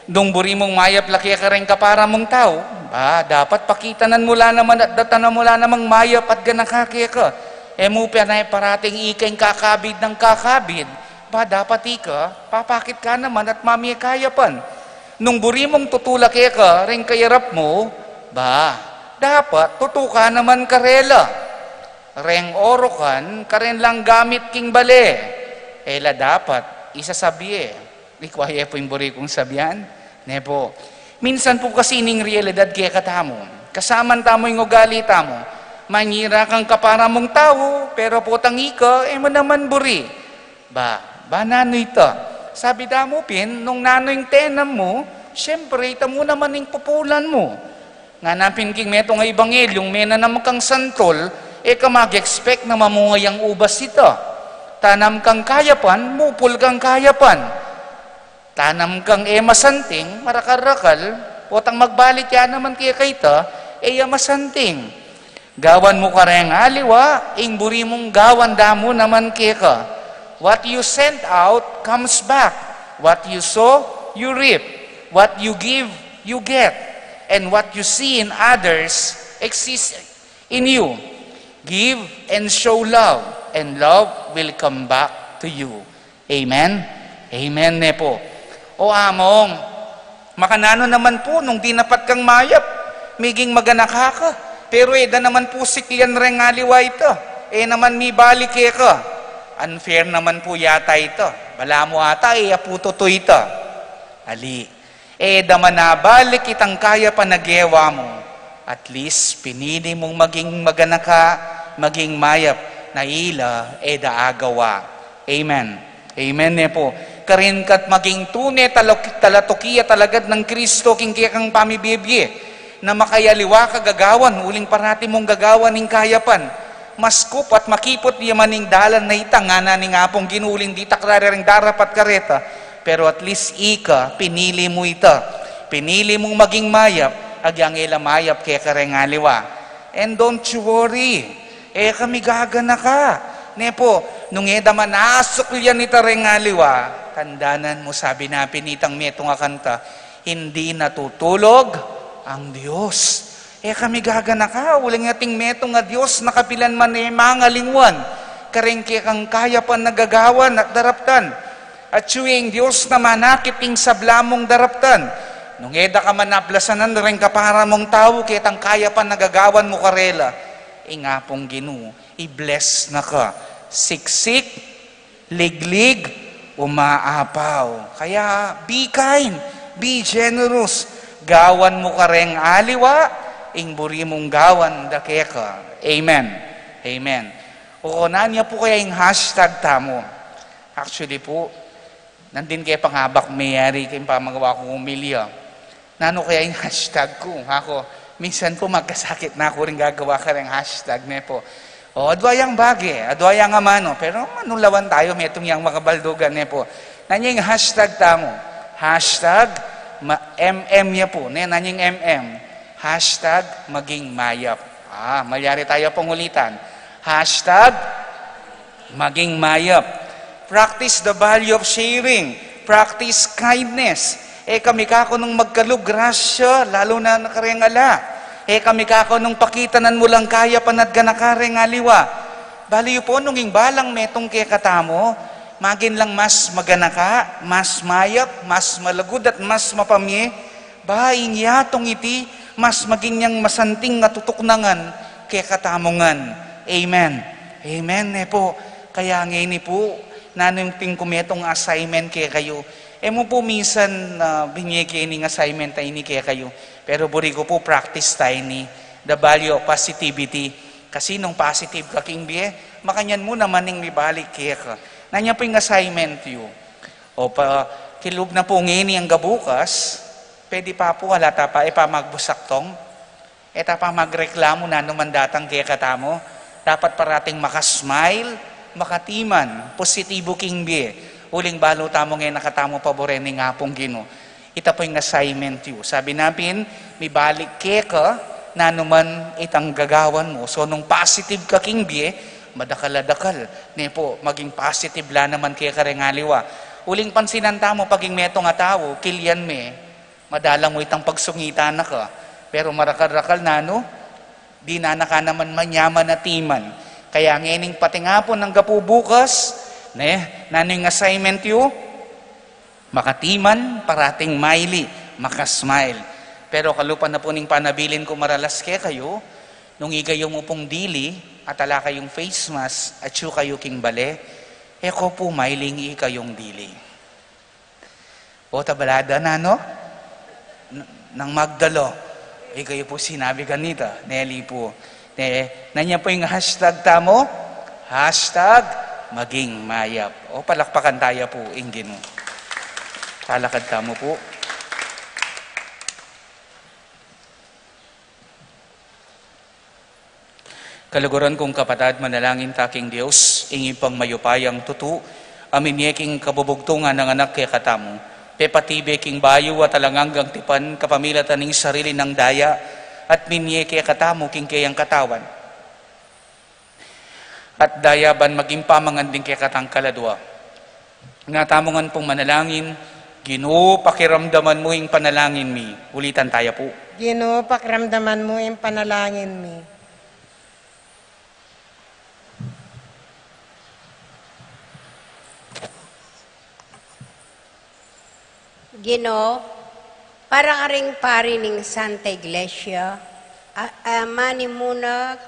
Nung buri mung mayap la keka reng kapara mung tau, ba, dapat pakitanan mu la naman at datanan mu la namang mayap at ganaka keka. E mu pin e parating ika ing kakabid nang kakabid, ba, dapat ika, papakit ka naman at mamie kayapan. Nung buri mung tutu la keka reng kayarap mu, ba, dapat tutu ka naman karela. Reng orokan, karen lang gamit king bale. E la dapat isasabie. Ikwa ye pu ing buri kung sabian? Ne po. Minsan pu kasi ning realidad kekatamu. Kasaman tamu ing ugali tamu. Mangira kang kapara mung tau, pero potang ika, e mu naman buri. Ba, ba nanu ita? Sabi tamu pin, nung nanu ing tenam mu, siyempre, ita mu naman ing pupulan mu. Ngana pin king metung a ebanghelyo, menanam kang santol, e ka mag-expect na mamunga yang ubas ita. Tanam kang kayapan, mupul kang kayapan. Tanam kang e masanting, marakal-rakal, potang magbalik ya naman keka ita, e ya masanting. Gawan mu kareng aliwa ing buri mung gawan da mu naman keka. What you send out comes back. What you sow, you reap. What you give, you get. And what you see in others exists in you. Give and show love, and love will come back to you. Amen? Amen ne pu. O among, makananu naman pu nung dinapat kang mayap, miging maganaka ka, pero e da naman pu siklian reng aliwa ita, e naman mibalik keka. Unfair naman pu yata ita. Balamu ata e ya pu tutu ita. Ali. E da man abalik itang kayapan a gewa mu. At least pinili mung maging maganaka, maging mayap, na ila e da agawa. Amen. Amen ne pu. Karin ka't maging tune talatuki at alagad nang Kristo king kekang pamibie-bie, na makayaliwa ka gagawan uling parati mung gagawan ing kayapan. Maskup at makiput ya man ing dalan na ita, ngana ning Apung Ginu, uling ditak rareng darapat kareta. Pero at least ika, pinili mu ita. Pinili mung maging mayap, agyang e la mayap keka reng aliwa. And don't you worry, e ka migaganaka. Ne pu, nung e da man asuklian ita reng aliwa, tandanan mu, sabi na pin itang metung a kanta, "Hindi natutulog ang Diyos." E ka migaganaka, uling ating metung a Diyos na kapilan man e mangalingwan kareng kekang kayapan a gagawan at daraptan. At ing Diyos na manakit king sabla mung daraptan. Nung e da ka man ablasanan reng kapara mung tau ketang kayapan a gagawan mu karela, ing Apung Ginu, i-bless na ka. Siksik, liglig, umaapaw. Kaya, be kind, be generous. Gawan mu kareng aliwa ing buri mung gawan da keka. Amen. Amen. O, nanu ya pu kaya ing hashtag tamu? Actually pu, nandin ke pang abak meyari king pamagawa kung humilya. Nanu kaya ing hashtag ku? Aku, minsan pu magkasakit na ku ring gagawa kareng hashtag, ne pu. O, adwa yang bage, adwa yang amanu, pero manulawan tayu, metung yang makabaldugan, ne pu. Nanu ing hashtag tamu? Hashtag ma-, M M ya pu, ne, nanu ing M M? Hashtag maging mayap. Ah, malyari tayu pung ulitan. Hashtag maging mayap. Practice the value of sharing. Practice kindness. E ka mikakunung magkalub grasya, lalu na kareng ala. E ka mikakunung pakitanan mu lang kayapan at ganaka reng aliwa. Balu yu pu nung ing balang metung kekatamu, maging lang mas maganaka, mas mayap, mas malugud at mas mapamie, ba ing yatung iti, mas maging yang masanting a tutuknangan kekatamu ngan. Amen. Amen, ne pu. Kaya ngeni pu, nanu ing tingku metung assignment kekayu? E mu pu minsan, ah, binye ke ining assignment a ini kekayu. Pero buri ku pu practice ta ini. The value of positivity. Kasi nung positive ka king bie, makanyan mu naman ing mibalik keka. Nanu ya pu ing assignment yu? O pa, kilub na pu ngeni angga bukas, pwede pa pu, ala ta pa, e pa magbusaktong, e ta pa magreklamu nanu man datang kekatamu. Dapat parating makasmile, makatiman, positibu king bie. Uling balu tamu ngan katamu paburen ning Apung Ginu. Ita pu ing assignment yu. Sabi na pin, mibalik keka nanu man itang gagawan mu. So, nung positive ka king bie, madakal a dakal, ne pu, maging positive la naman keka reng aliwa. Uling pansinan tamu, paging metung a tau, kilian me, madalang mu itang pagsungitan na ka. Pero marakal-rakal nanu, dinan na ka naman manyaman a timan. Kaya ngening patingapun angga pu bukas, ne, nanu ing assignment yu? Makatiman, parating maili, makasmile. Pero kalupa na pu ning panabilin ku maralas kekayu, nung igayu mu pung dili, at ala kayung face mask, atyu kayu king bale, e ko pu mailing ikayung dili. O, tabalada na, no? N-, nang magdalo. Igayu pu sinabi kanita, Nelly pu. Ne, nanu ya pu ing hashtag tamu? Hashtag maging mayap. O, palakpakan taya pu ing Ginu. Talakad tamu pu. Kaluguran kung kapatad, manalangin ta king Dios, ing Ibpang mayupayang tutu, a minye king kabubugtungan a anak kekatamu, pepatibe king bayu at alang anggang tipan kapamilatan ning sarili nang daya, at minie kekatamu king keyang katawan. At daya ban maging pamangan ding kekatang kaladua. Nga tamu ngan pung manalangin, Ginu, pakiramdaman mu ing panalangin mi. Ulitan taya pu. Ginu, pakiramdaman mu ing panalangin mi. Ginu, para karing pari ning Santa Iglesia, a-, amani mu na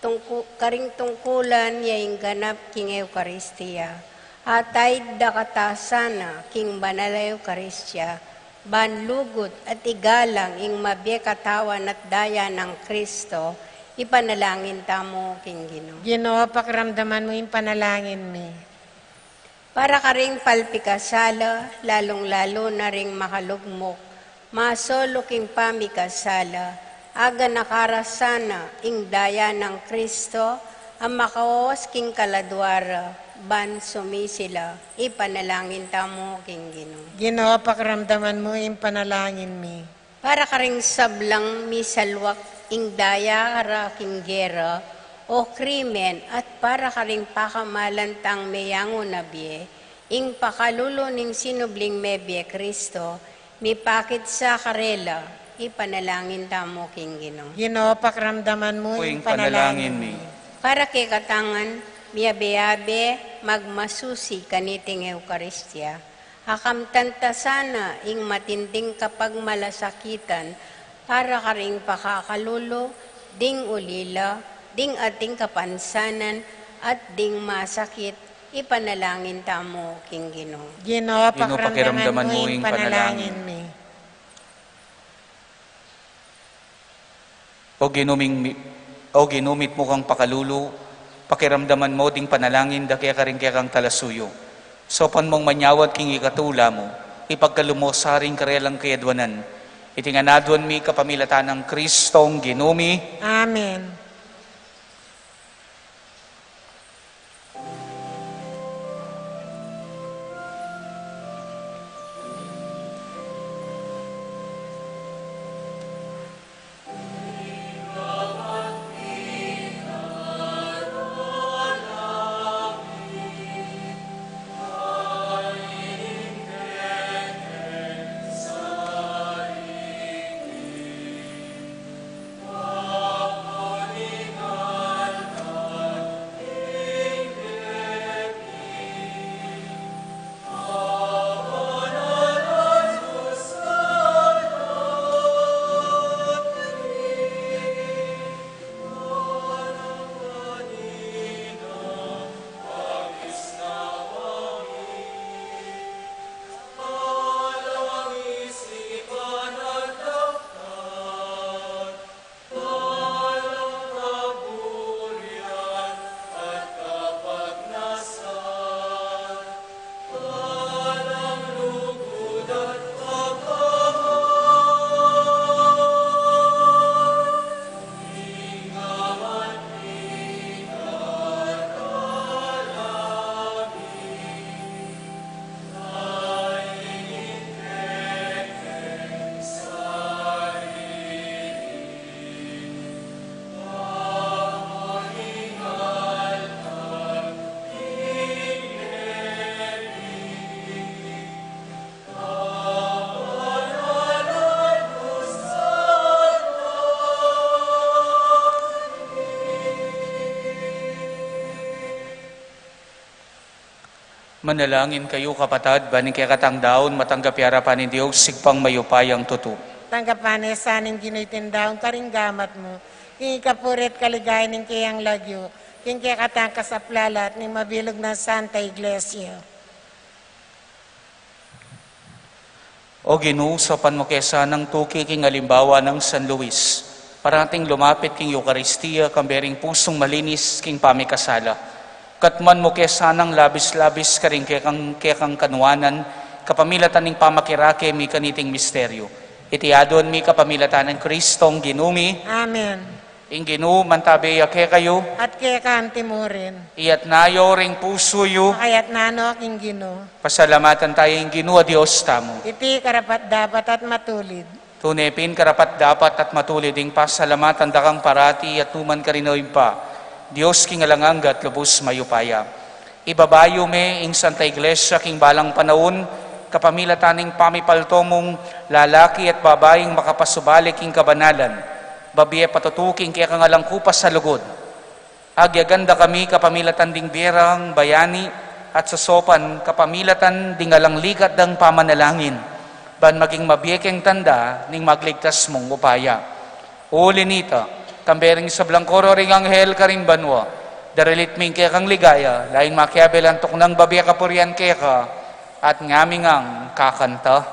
tungku-, karing tungkulan ya ing ganap king Eukaristia, ataid da kata sana king banal a Eukaristia, ban lugud at igalang ing mabie katawan at daya nang Kristo, ipanalangin tamu king Ginu. Ginu, pakiramdaman mu ing panalangin mi. Para karing palpikasala, lalung-lalu na ring makalugmuk, masolo king pamikasala, aganaka ra sana ing daya nang Kristo, a makawawas king kaladua ra, ban sumisi la, ipanalangin tamu king Ginu. Ginu, pakiramdaman mu ing panalangin mi. Para karing sablang misalwak ing daya ra king gera o krimen, at para karing pakamalan tang meyangu na bie, ing pakalulu ning sinubling mebie Kristo, mipakit sa karela, ipanalangin tamu king Ginu. Ginu, pakiramdaman mu ing panalangin mi. Para kekatang miyabe-yabe magmasusi kaniting Eukaristia, akamtan ta sana ing matinding kapagmalasakitan para karing pakakalulu ding ulila, ding ating kapansanan, at ding masakit, ipanalangin tamu king Ginu. Ginu, pakiramdaman mu ing panalangin mi. O Ginu ming mi-, O Ginu, mitmu kang pakalulu, pakiramdaman mu ding panalangin da keka ring kekang talasuyu. Saupan mung manyawad king ikatula mu, ipagkalub mu sa ring karelang kayadwanan. Iti ngan aduan mi kapamilatan nang Kristong Ginu mi. Amen. Manalangin kayu, kapatad, ban ing kekatang daun matanggap ya king arapan ning Dios, Ibpang mayupayang tutu. Tanggapan na sa ning Ginu iting daun karing gamat mu, king ikapuri at kaligayan ning keyang lagyu, king kekatang kasaplalan at ning mabilug nang Santa Iglesia. O Ginu, saupan mu ke sanang tuki king alimbawa nang San Luis, parating lumapit king Eukaristia, kambe ring pusung malinis king pamikasala. Katmuan mu ke sanang labis-labis karing kekang, kekang kanuanan, kapamilatan ning pamakirake mi kaniting misteryu. Iti aduan mi kapamilatan nang Kristong Ginu mi. Amen. Ing Ginu mantabe ya kekayu. At keka mu rin. Iyatas yu ring pusu yu. Makayatas no king Ginu. Pasalamatan taya ing Ginu a Dios tamu. Iti karapat-dapat at matulid. Tune pin karapat-dapat at matulid ing pasalamatan da kang parati at nukarin man, o Ibpa, Dios king alang angga at lubus mayupaya. Ibabayu me ing Santa Iglesia king balang panaun, kapamilatan ning pamipalto mung lalaki at babaing makapasubali king kabanalan, babie patutu king kekang alang kupas a lugud. Agyagan da kami kapamilatan ding bie rang bayani at sosopan kapamilatan ding alang ligat dang pamanalangin, ban maging mabie keng tanda ning magligtas mung upaya. Uli nita, kambe ring sablang koro ring anghel karin banua, daralit mi ing kekang ligaya, lain makiabe lang tuknang babie kapurian keka, at ngami ngang kakanta.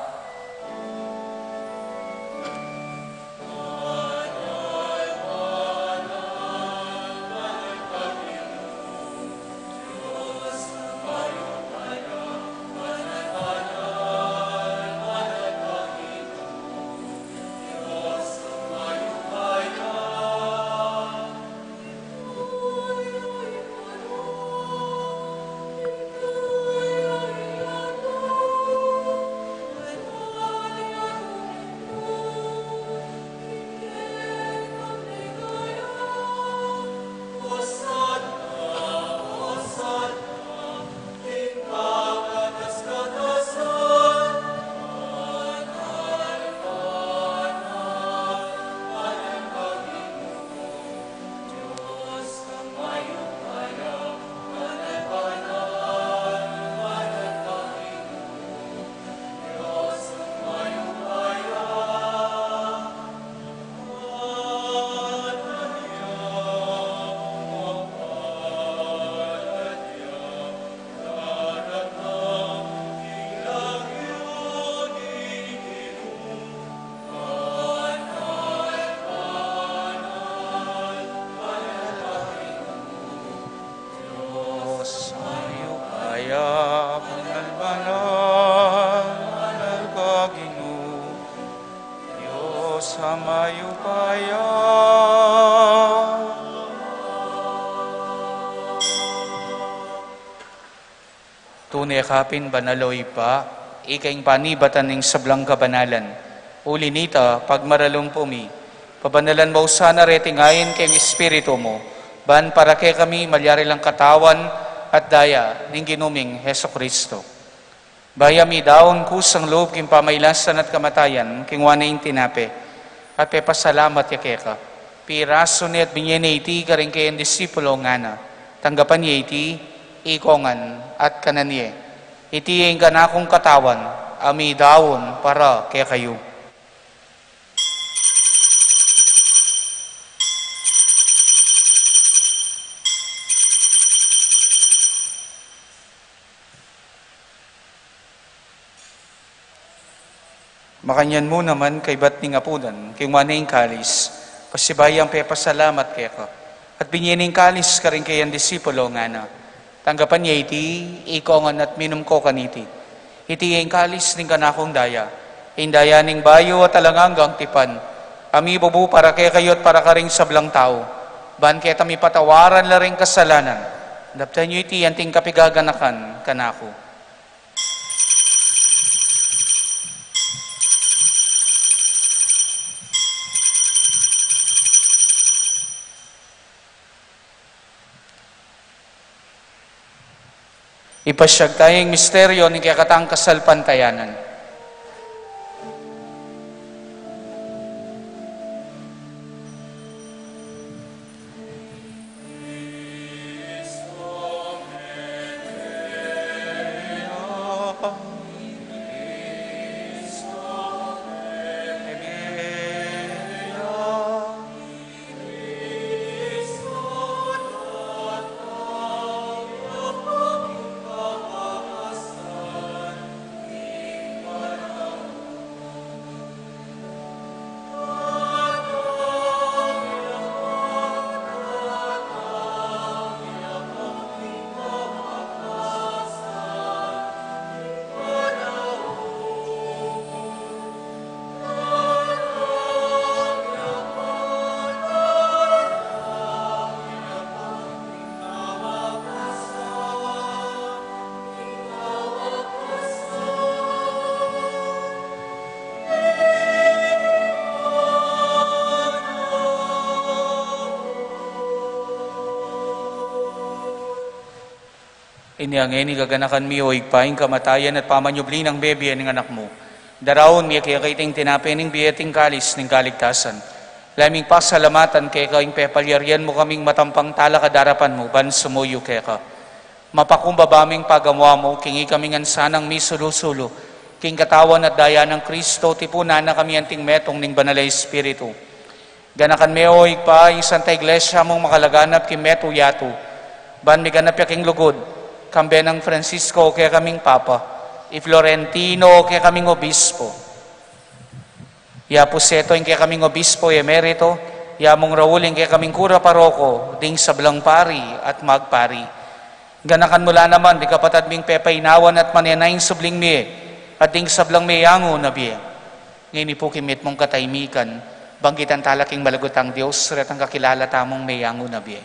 Dios, mayupaya, banal, banal, banal ka, Ginu. Dios a mayupaya. Tune ka pin banal, o Ibpa, ika ing panibatan ning sablang kabanalan. Uli nita, pagmaralumpu mi, pabanalan mu sana reting ain king Espiritu mu, ban para kekami malyari lang katawan at daya ning Ginu ming Jesucristo. Bayu ya midaun kusang lub king pamailasan at kamatayan, kinua ne ing tinape, at pepasalamat ya keka, pirasu ne at binie ne iti karing kayang disipulo, ngana: Tanggapan ye iti, ikongan, at kanan ye. Iti ing kanakung katawan, a midaun para kekayu. Makanyan mu naman, kaybat ning apunan, kinua ne ing kalis, pasibayu yang pepasalamat keka, at binie ne ing kalis karing kayang disipulo, ngana: Tanggapan ye iti, ikongan, at minum ko kaniti. Iti ing kalis ning kanakung daya, ing daya ning bayu at alang anggang tipan, a mibubu para kekayu at para karing sablang tau, ban keta mipatawaran la ring kasalanan. Daptan yu iti anting kapigaganakan kanaku. Ipasiag taya ing misteryo ning kekatang kasalpantayanan. Inya ngeni gaganakan mi, o Ibpa, ing kamatayan at pamanyubli nang bibie ning Anak mu. Daraun mi keka iting tinape ning bie at ing kalis ning kaligtasan. Lalu ming pasalamatan keka ing pepalyarian mu kaming matampang talakad king arapan mu, ban sumuyu keka. Mapakumbaba ming pagamu-amu, king ikami ngan sanang misulu-sulu king katawan at daya nang Kristo, tipunan na kami anting metung ning Banal a Espiritu. Ganakan me, o Ibpa, ing Santa Iglesia mung makalaganap king metung yatu, ban miganap ya king lugud, kambe nang Francisco, kekaming Papa, i Florentino, kekaming Obispo, ya Puseto, ing kekaming Obispo emerito, ya Mung Raul, ing kekaming kura paroko, ding sablang pari at magpari. Ganakan mu la naman ding kapatad ming pepainawan at manenaya ing subling mie, at ding sablang meyangu na bie. Ngeni pu king mitmung katahimikan, banggitan tala king malugud tang Dios, retang kakilala tamung meyangu na bie.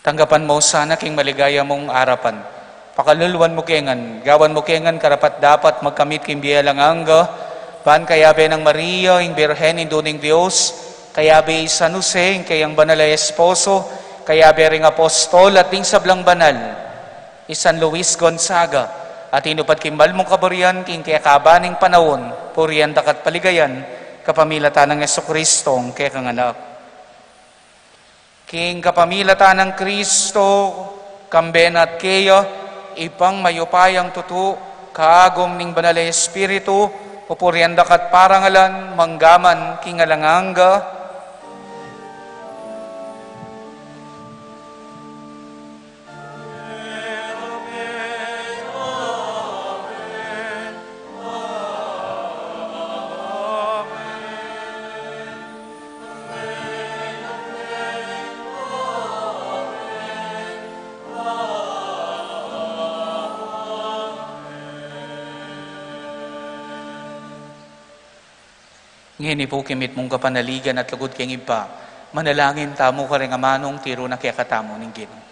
Tanggapan mu sana king maligaya mung arapan. Pakaluluan mu ke ngan, gawan mu ke ngan karapat-dapat magkamit king bie alang angga, ban kayabe nang Maria, ing Birhen, Indu ning Dios, kayabe i San Jose, ing keyang banal a esposo, kayabe ring apostol at ding sablang banal, i San Luis Gonzaga, a tinupad king mal mung kaburian king kekaban ning panaun, purian da ka at paligayan, kapamilatan nang Jesucristo, ing kekang Anak. King kapamilatan nang Kristo, kambe na at keya, Ibpang mayupayang tutu, kaagum ning Banal a Espiritu, pupurian da ka at parangalan, mangga man king alang angga. Ngeni pu king mitmung kapanaligan at lugud king Ibpa, manalangin tamu karing amanung tiru na kekatamu ning Ginu.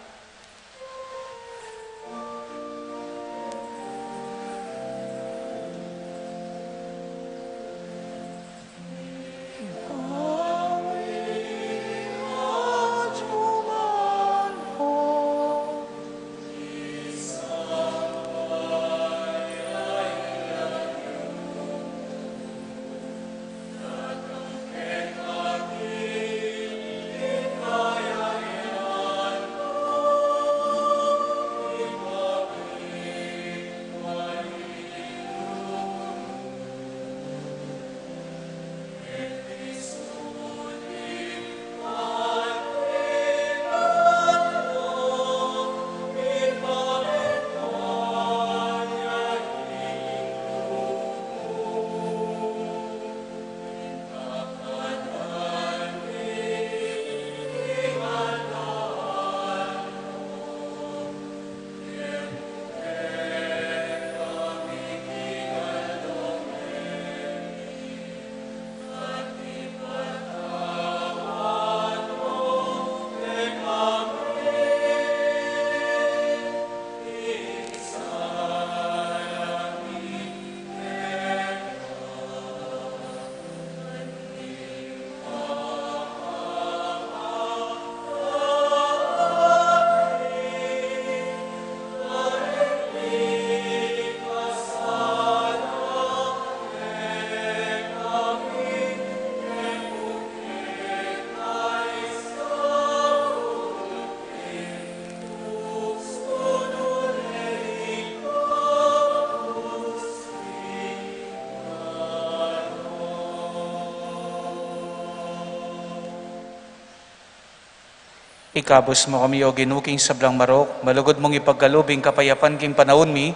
Ikabus mu kami, O Ginu, king sablang marok, malugud mung ipagkalub ing kapayapan king panaun mi,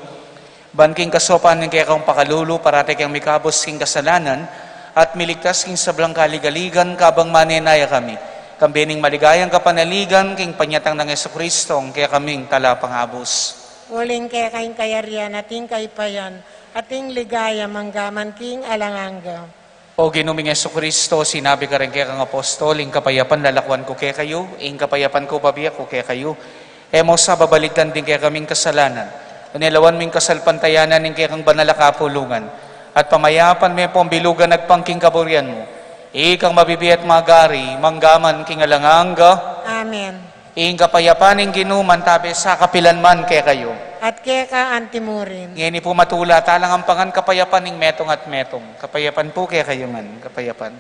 ban king kasaupan ning kekang pakalulu, parati kang mikabus king kasalanan, at miligtas king sablang kaligaligan, kabang manenaya kami, kambe ning maligayang kapanaligan, king panyatang nang Jesucristo, ing kekaming Talapangabus. Uling keka ing kayarian, at ing kaipayan, at ing ligaya, mangga man king alang angga. O Ginu ming Jesucristo, sinabi karing kekang apostol, ing kapayapan lalakuan ku kekayu, ing kapayapan ku bibie ku kekayu. E mu sa babaligtan ding kekaming kasalanan, Nune lawan mu ing kasalpantayanan ning kekang banal a kapulungan, at pamayapan me pung bilugan agpang king kaburian mu. Ikang mabibie at magari, mangga man king alang angga. Amen. Ing kapayapan ning Ginu mantabe sa kapilan man kekayu. At keka antimurin. Ngeni pu matula talang ampangan kapayapan ning metung at metung. Kapayapan pu kekayu ngan, kapayapan.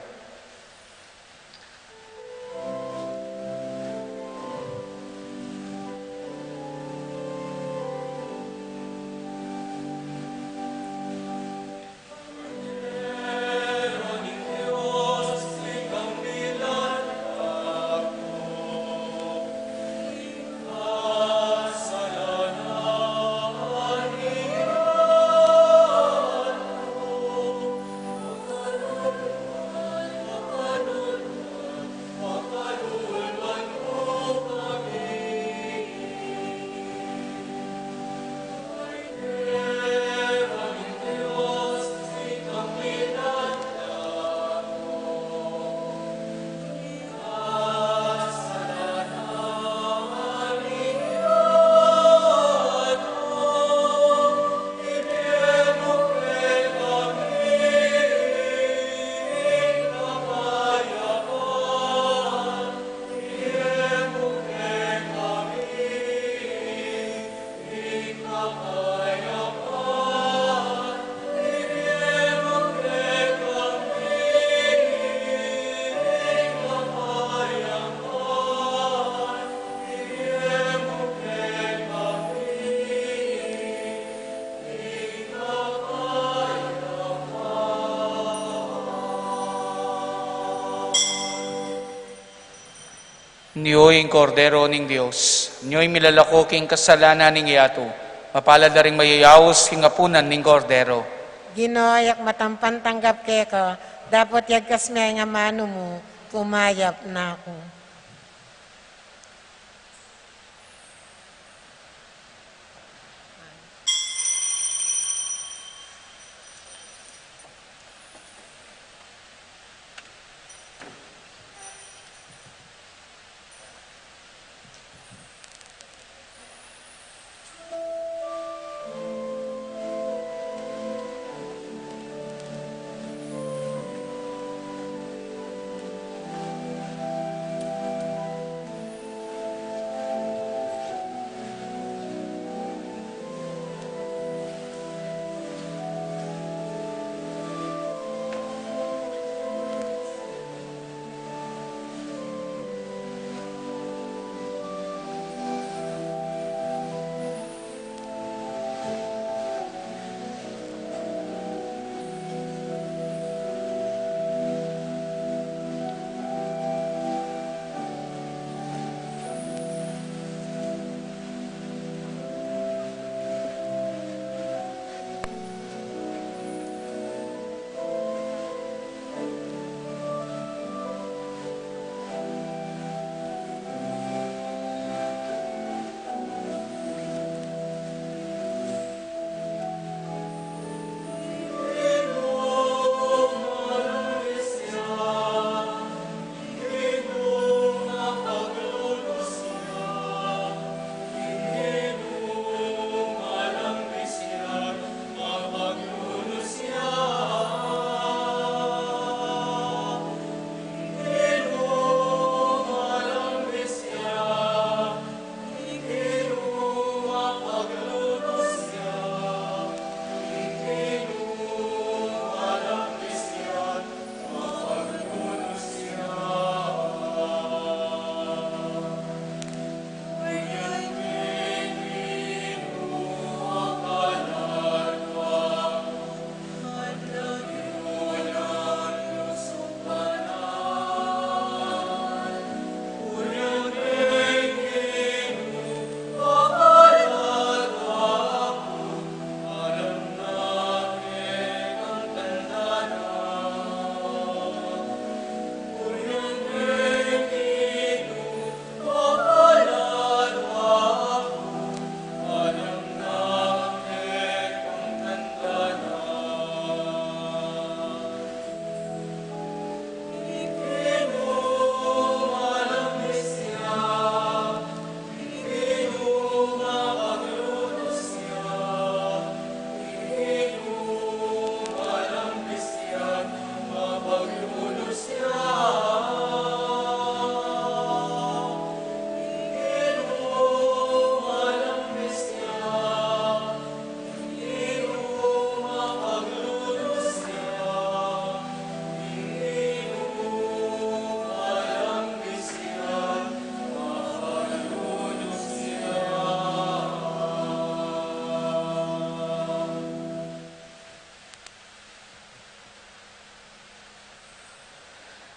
Nyo ing Kordero ning Dios, nyo ing milalako king kasalanan ning yatu. Mapalad la ring mayayaus king apunan ning Kordero. Ginu, e ku matampan tanggap keka, dapot yagkas me ing amanu mu, kumayap na ku.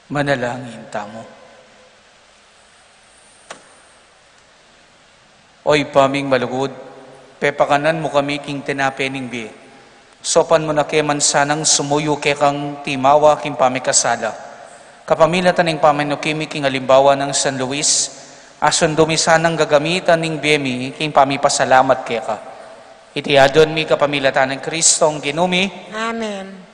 Manalangin tamu. O Ibpa ming malugud, pepakanan mu kami king tinape ning bie. Saupan mu na ke man sanang sumuyu kekang timawa king pamikasala. Kapamilatan ning pamanuki mi king alimbawa nang San Luis, asundu mi sanang gagamitan ning bie mi king pamipasalamat keka. Iti adwan mi kapamilatan nang Kristong Ginu mi. Amen.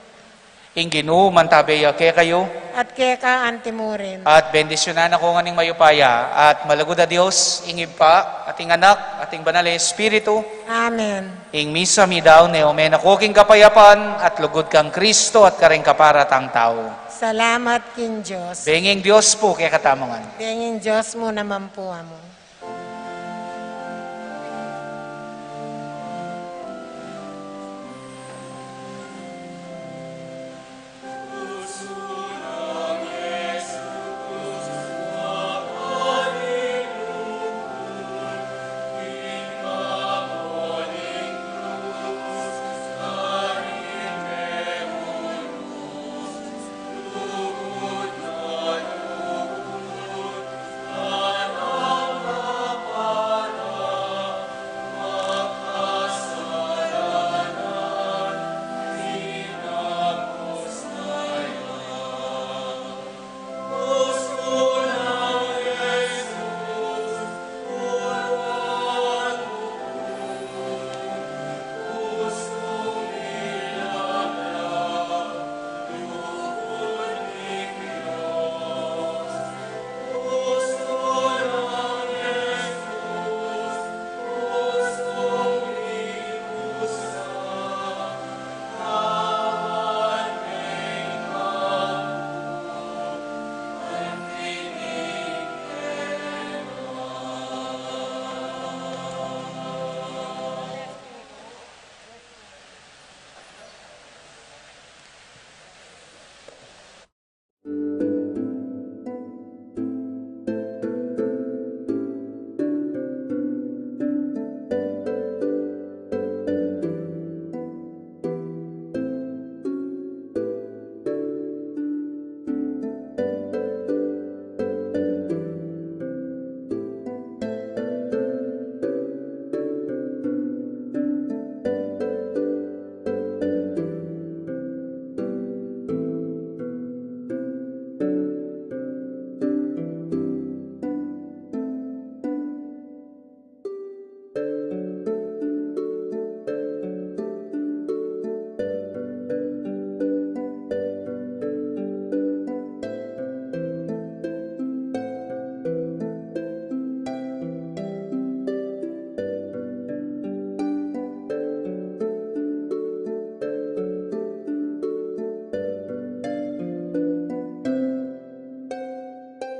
Ing Ginu mantabe ya kekayu. At keka antimurin. At bendisyunan na ko ngan ning mayupaya at malugud a Dios, ing Ibpa, at ing Anak, at ing Banal a Espiritu. Amen. Ing misa mi daun ne, ume na ko king kapayapan at lugud kang Kristo at kareng kaparatang tau. Salamat king Dios. Benging Dios pu kekatamu ngan. Benging Dios mu naman pu amu.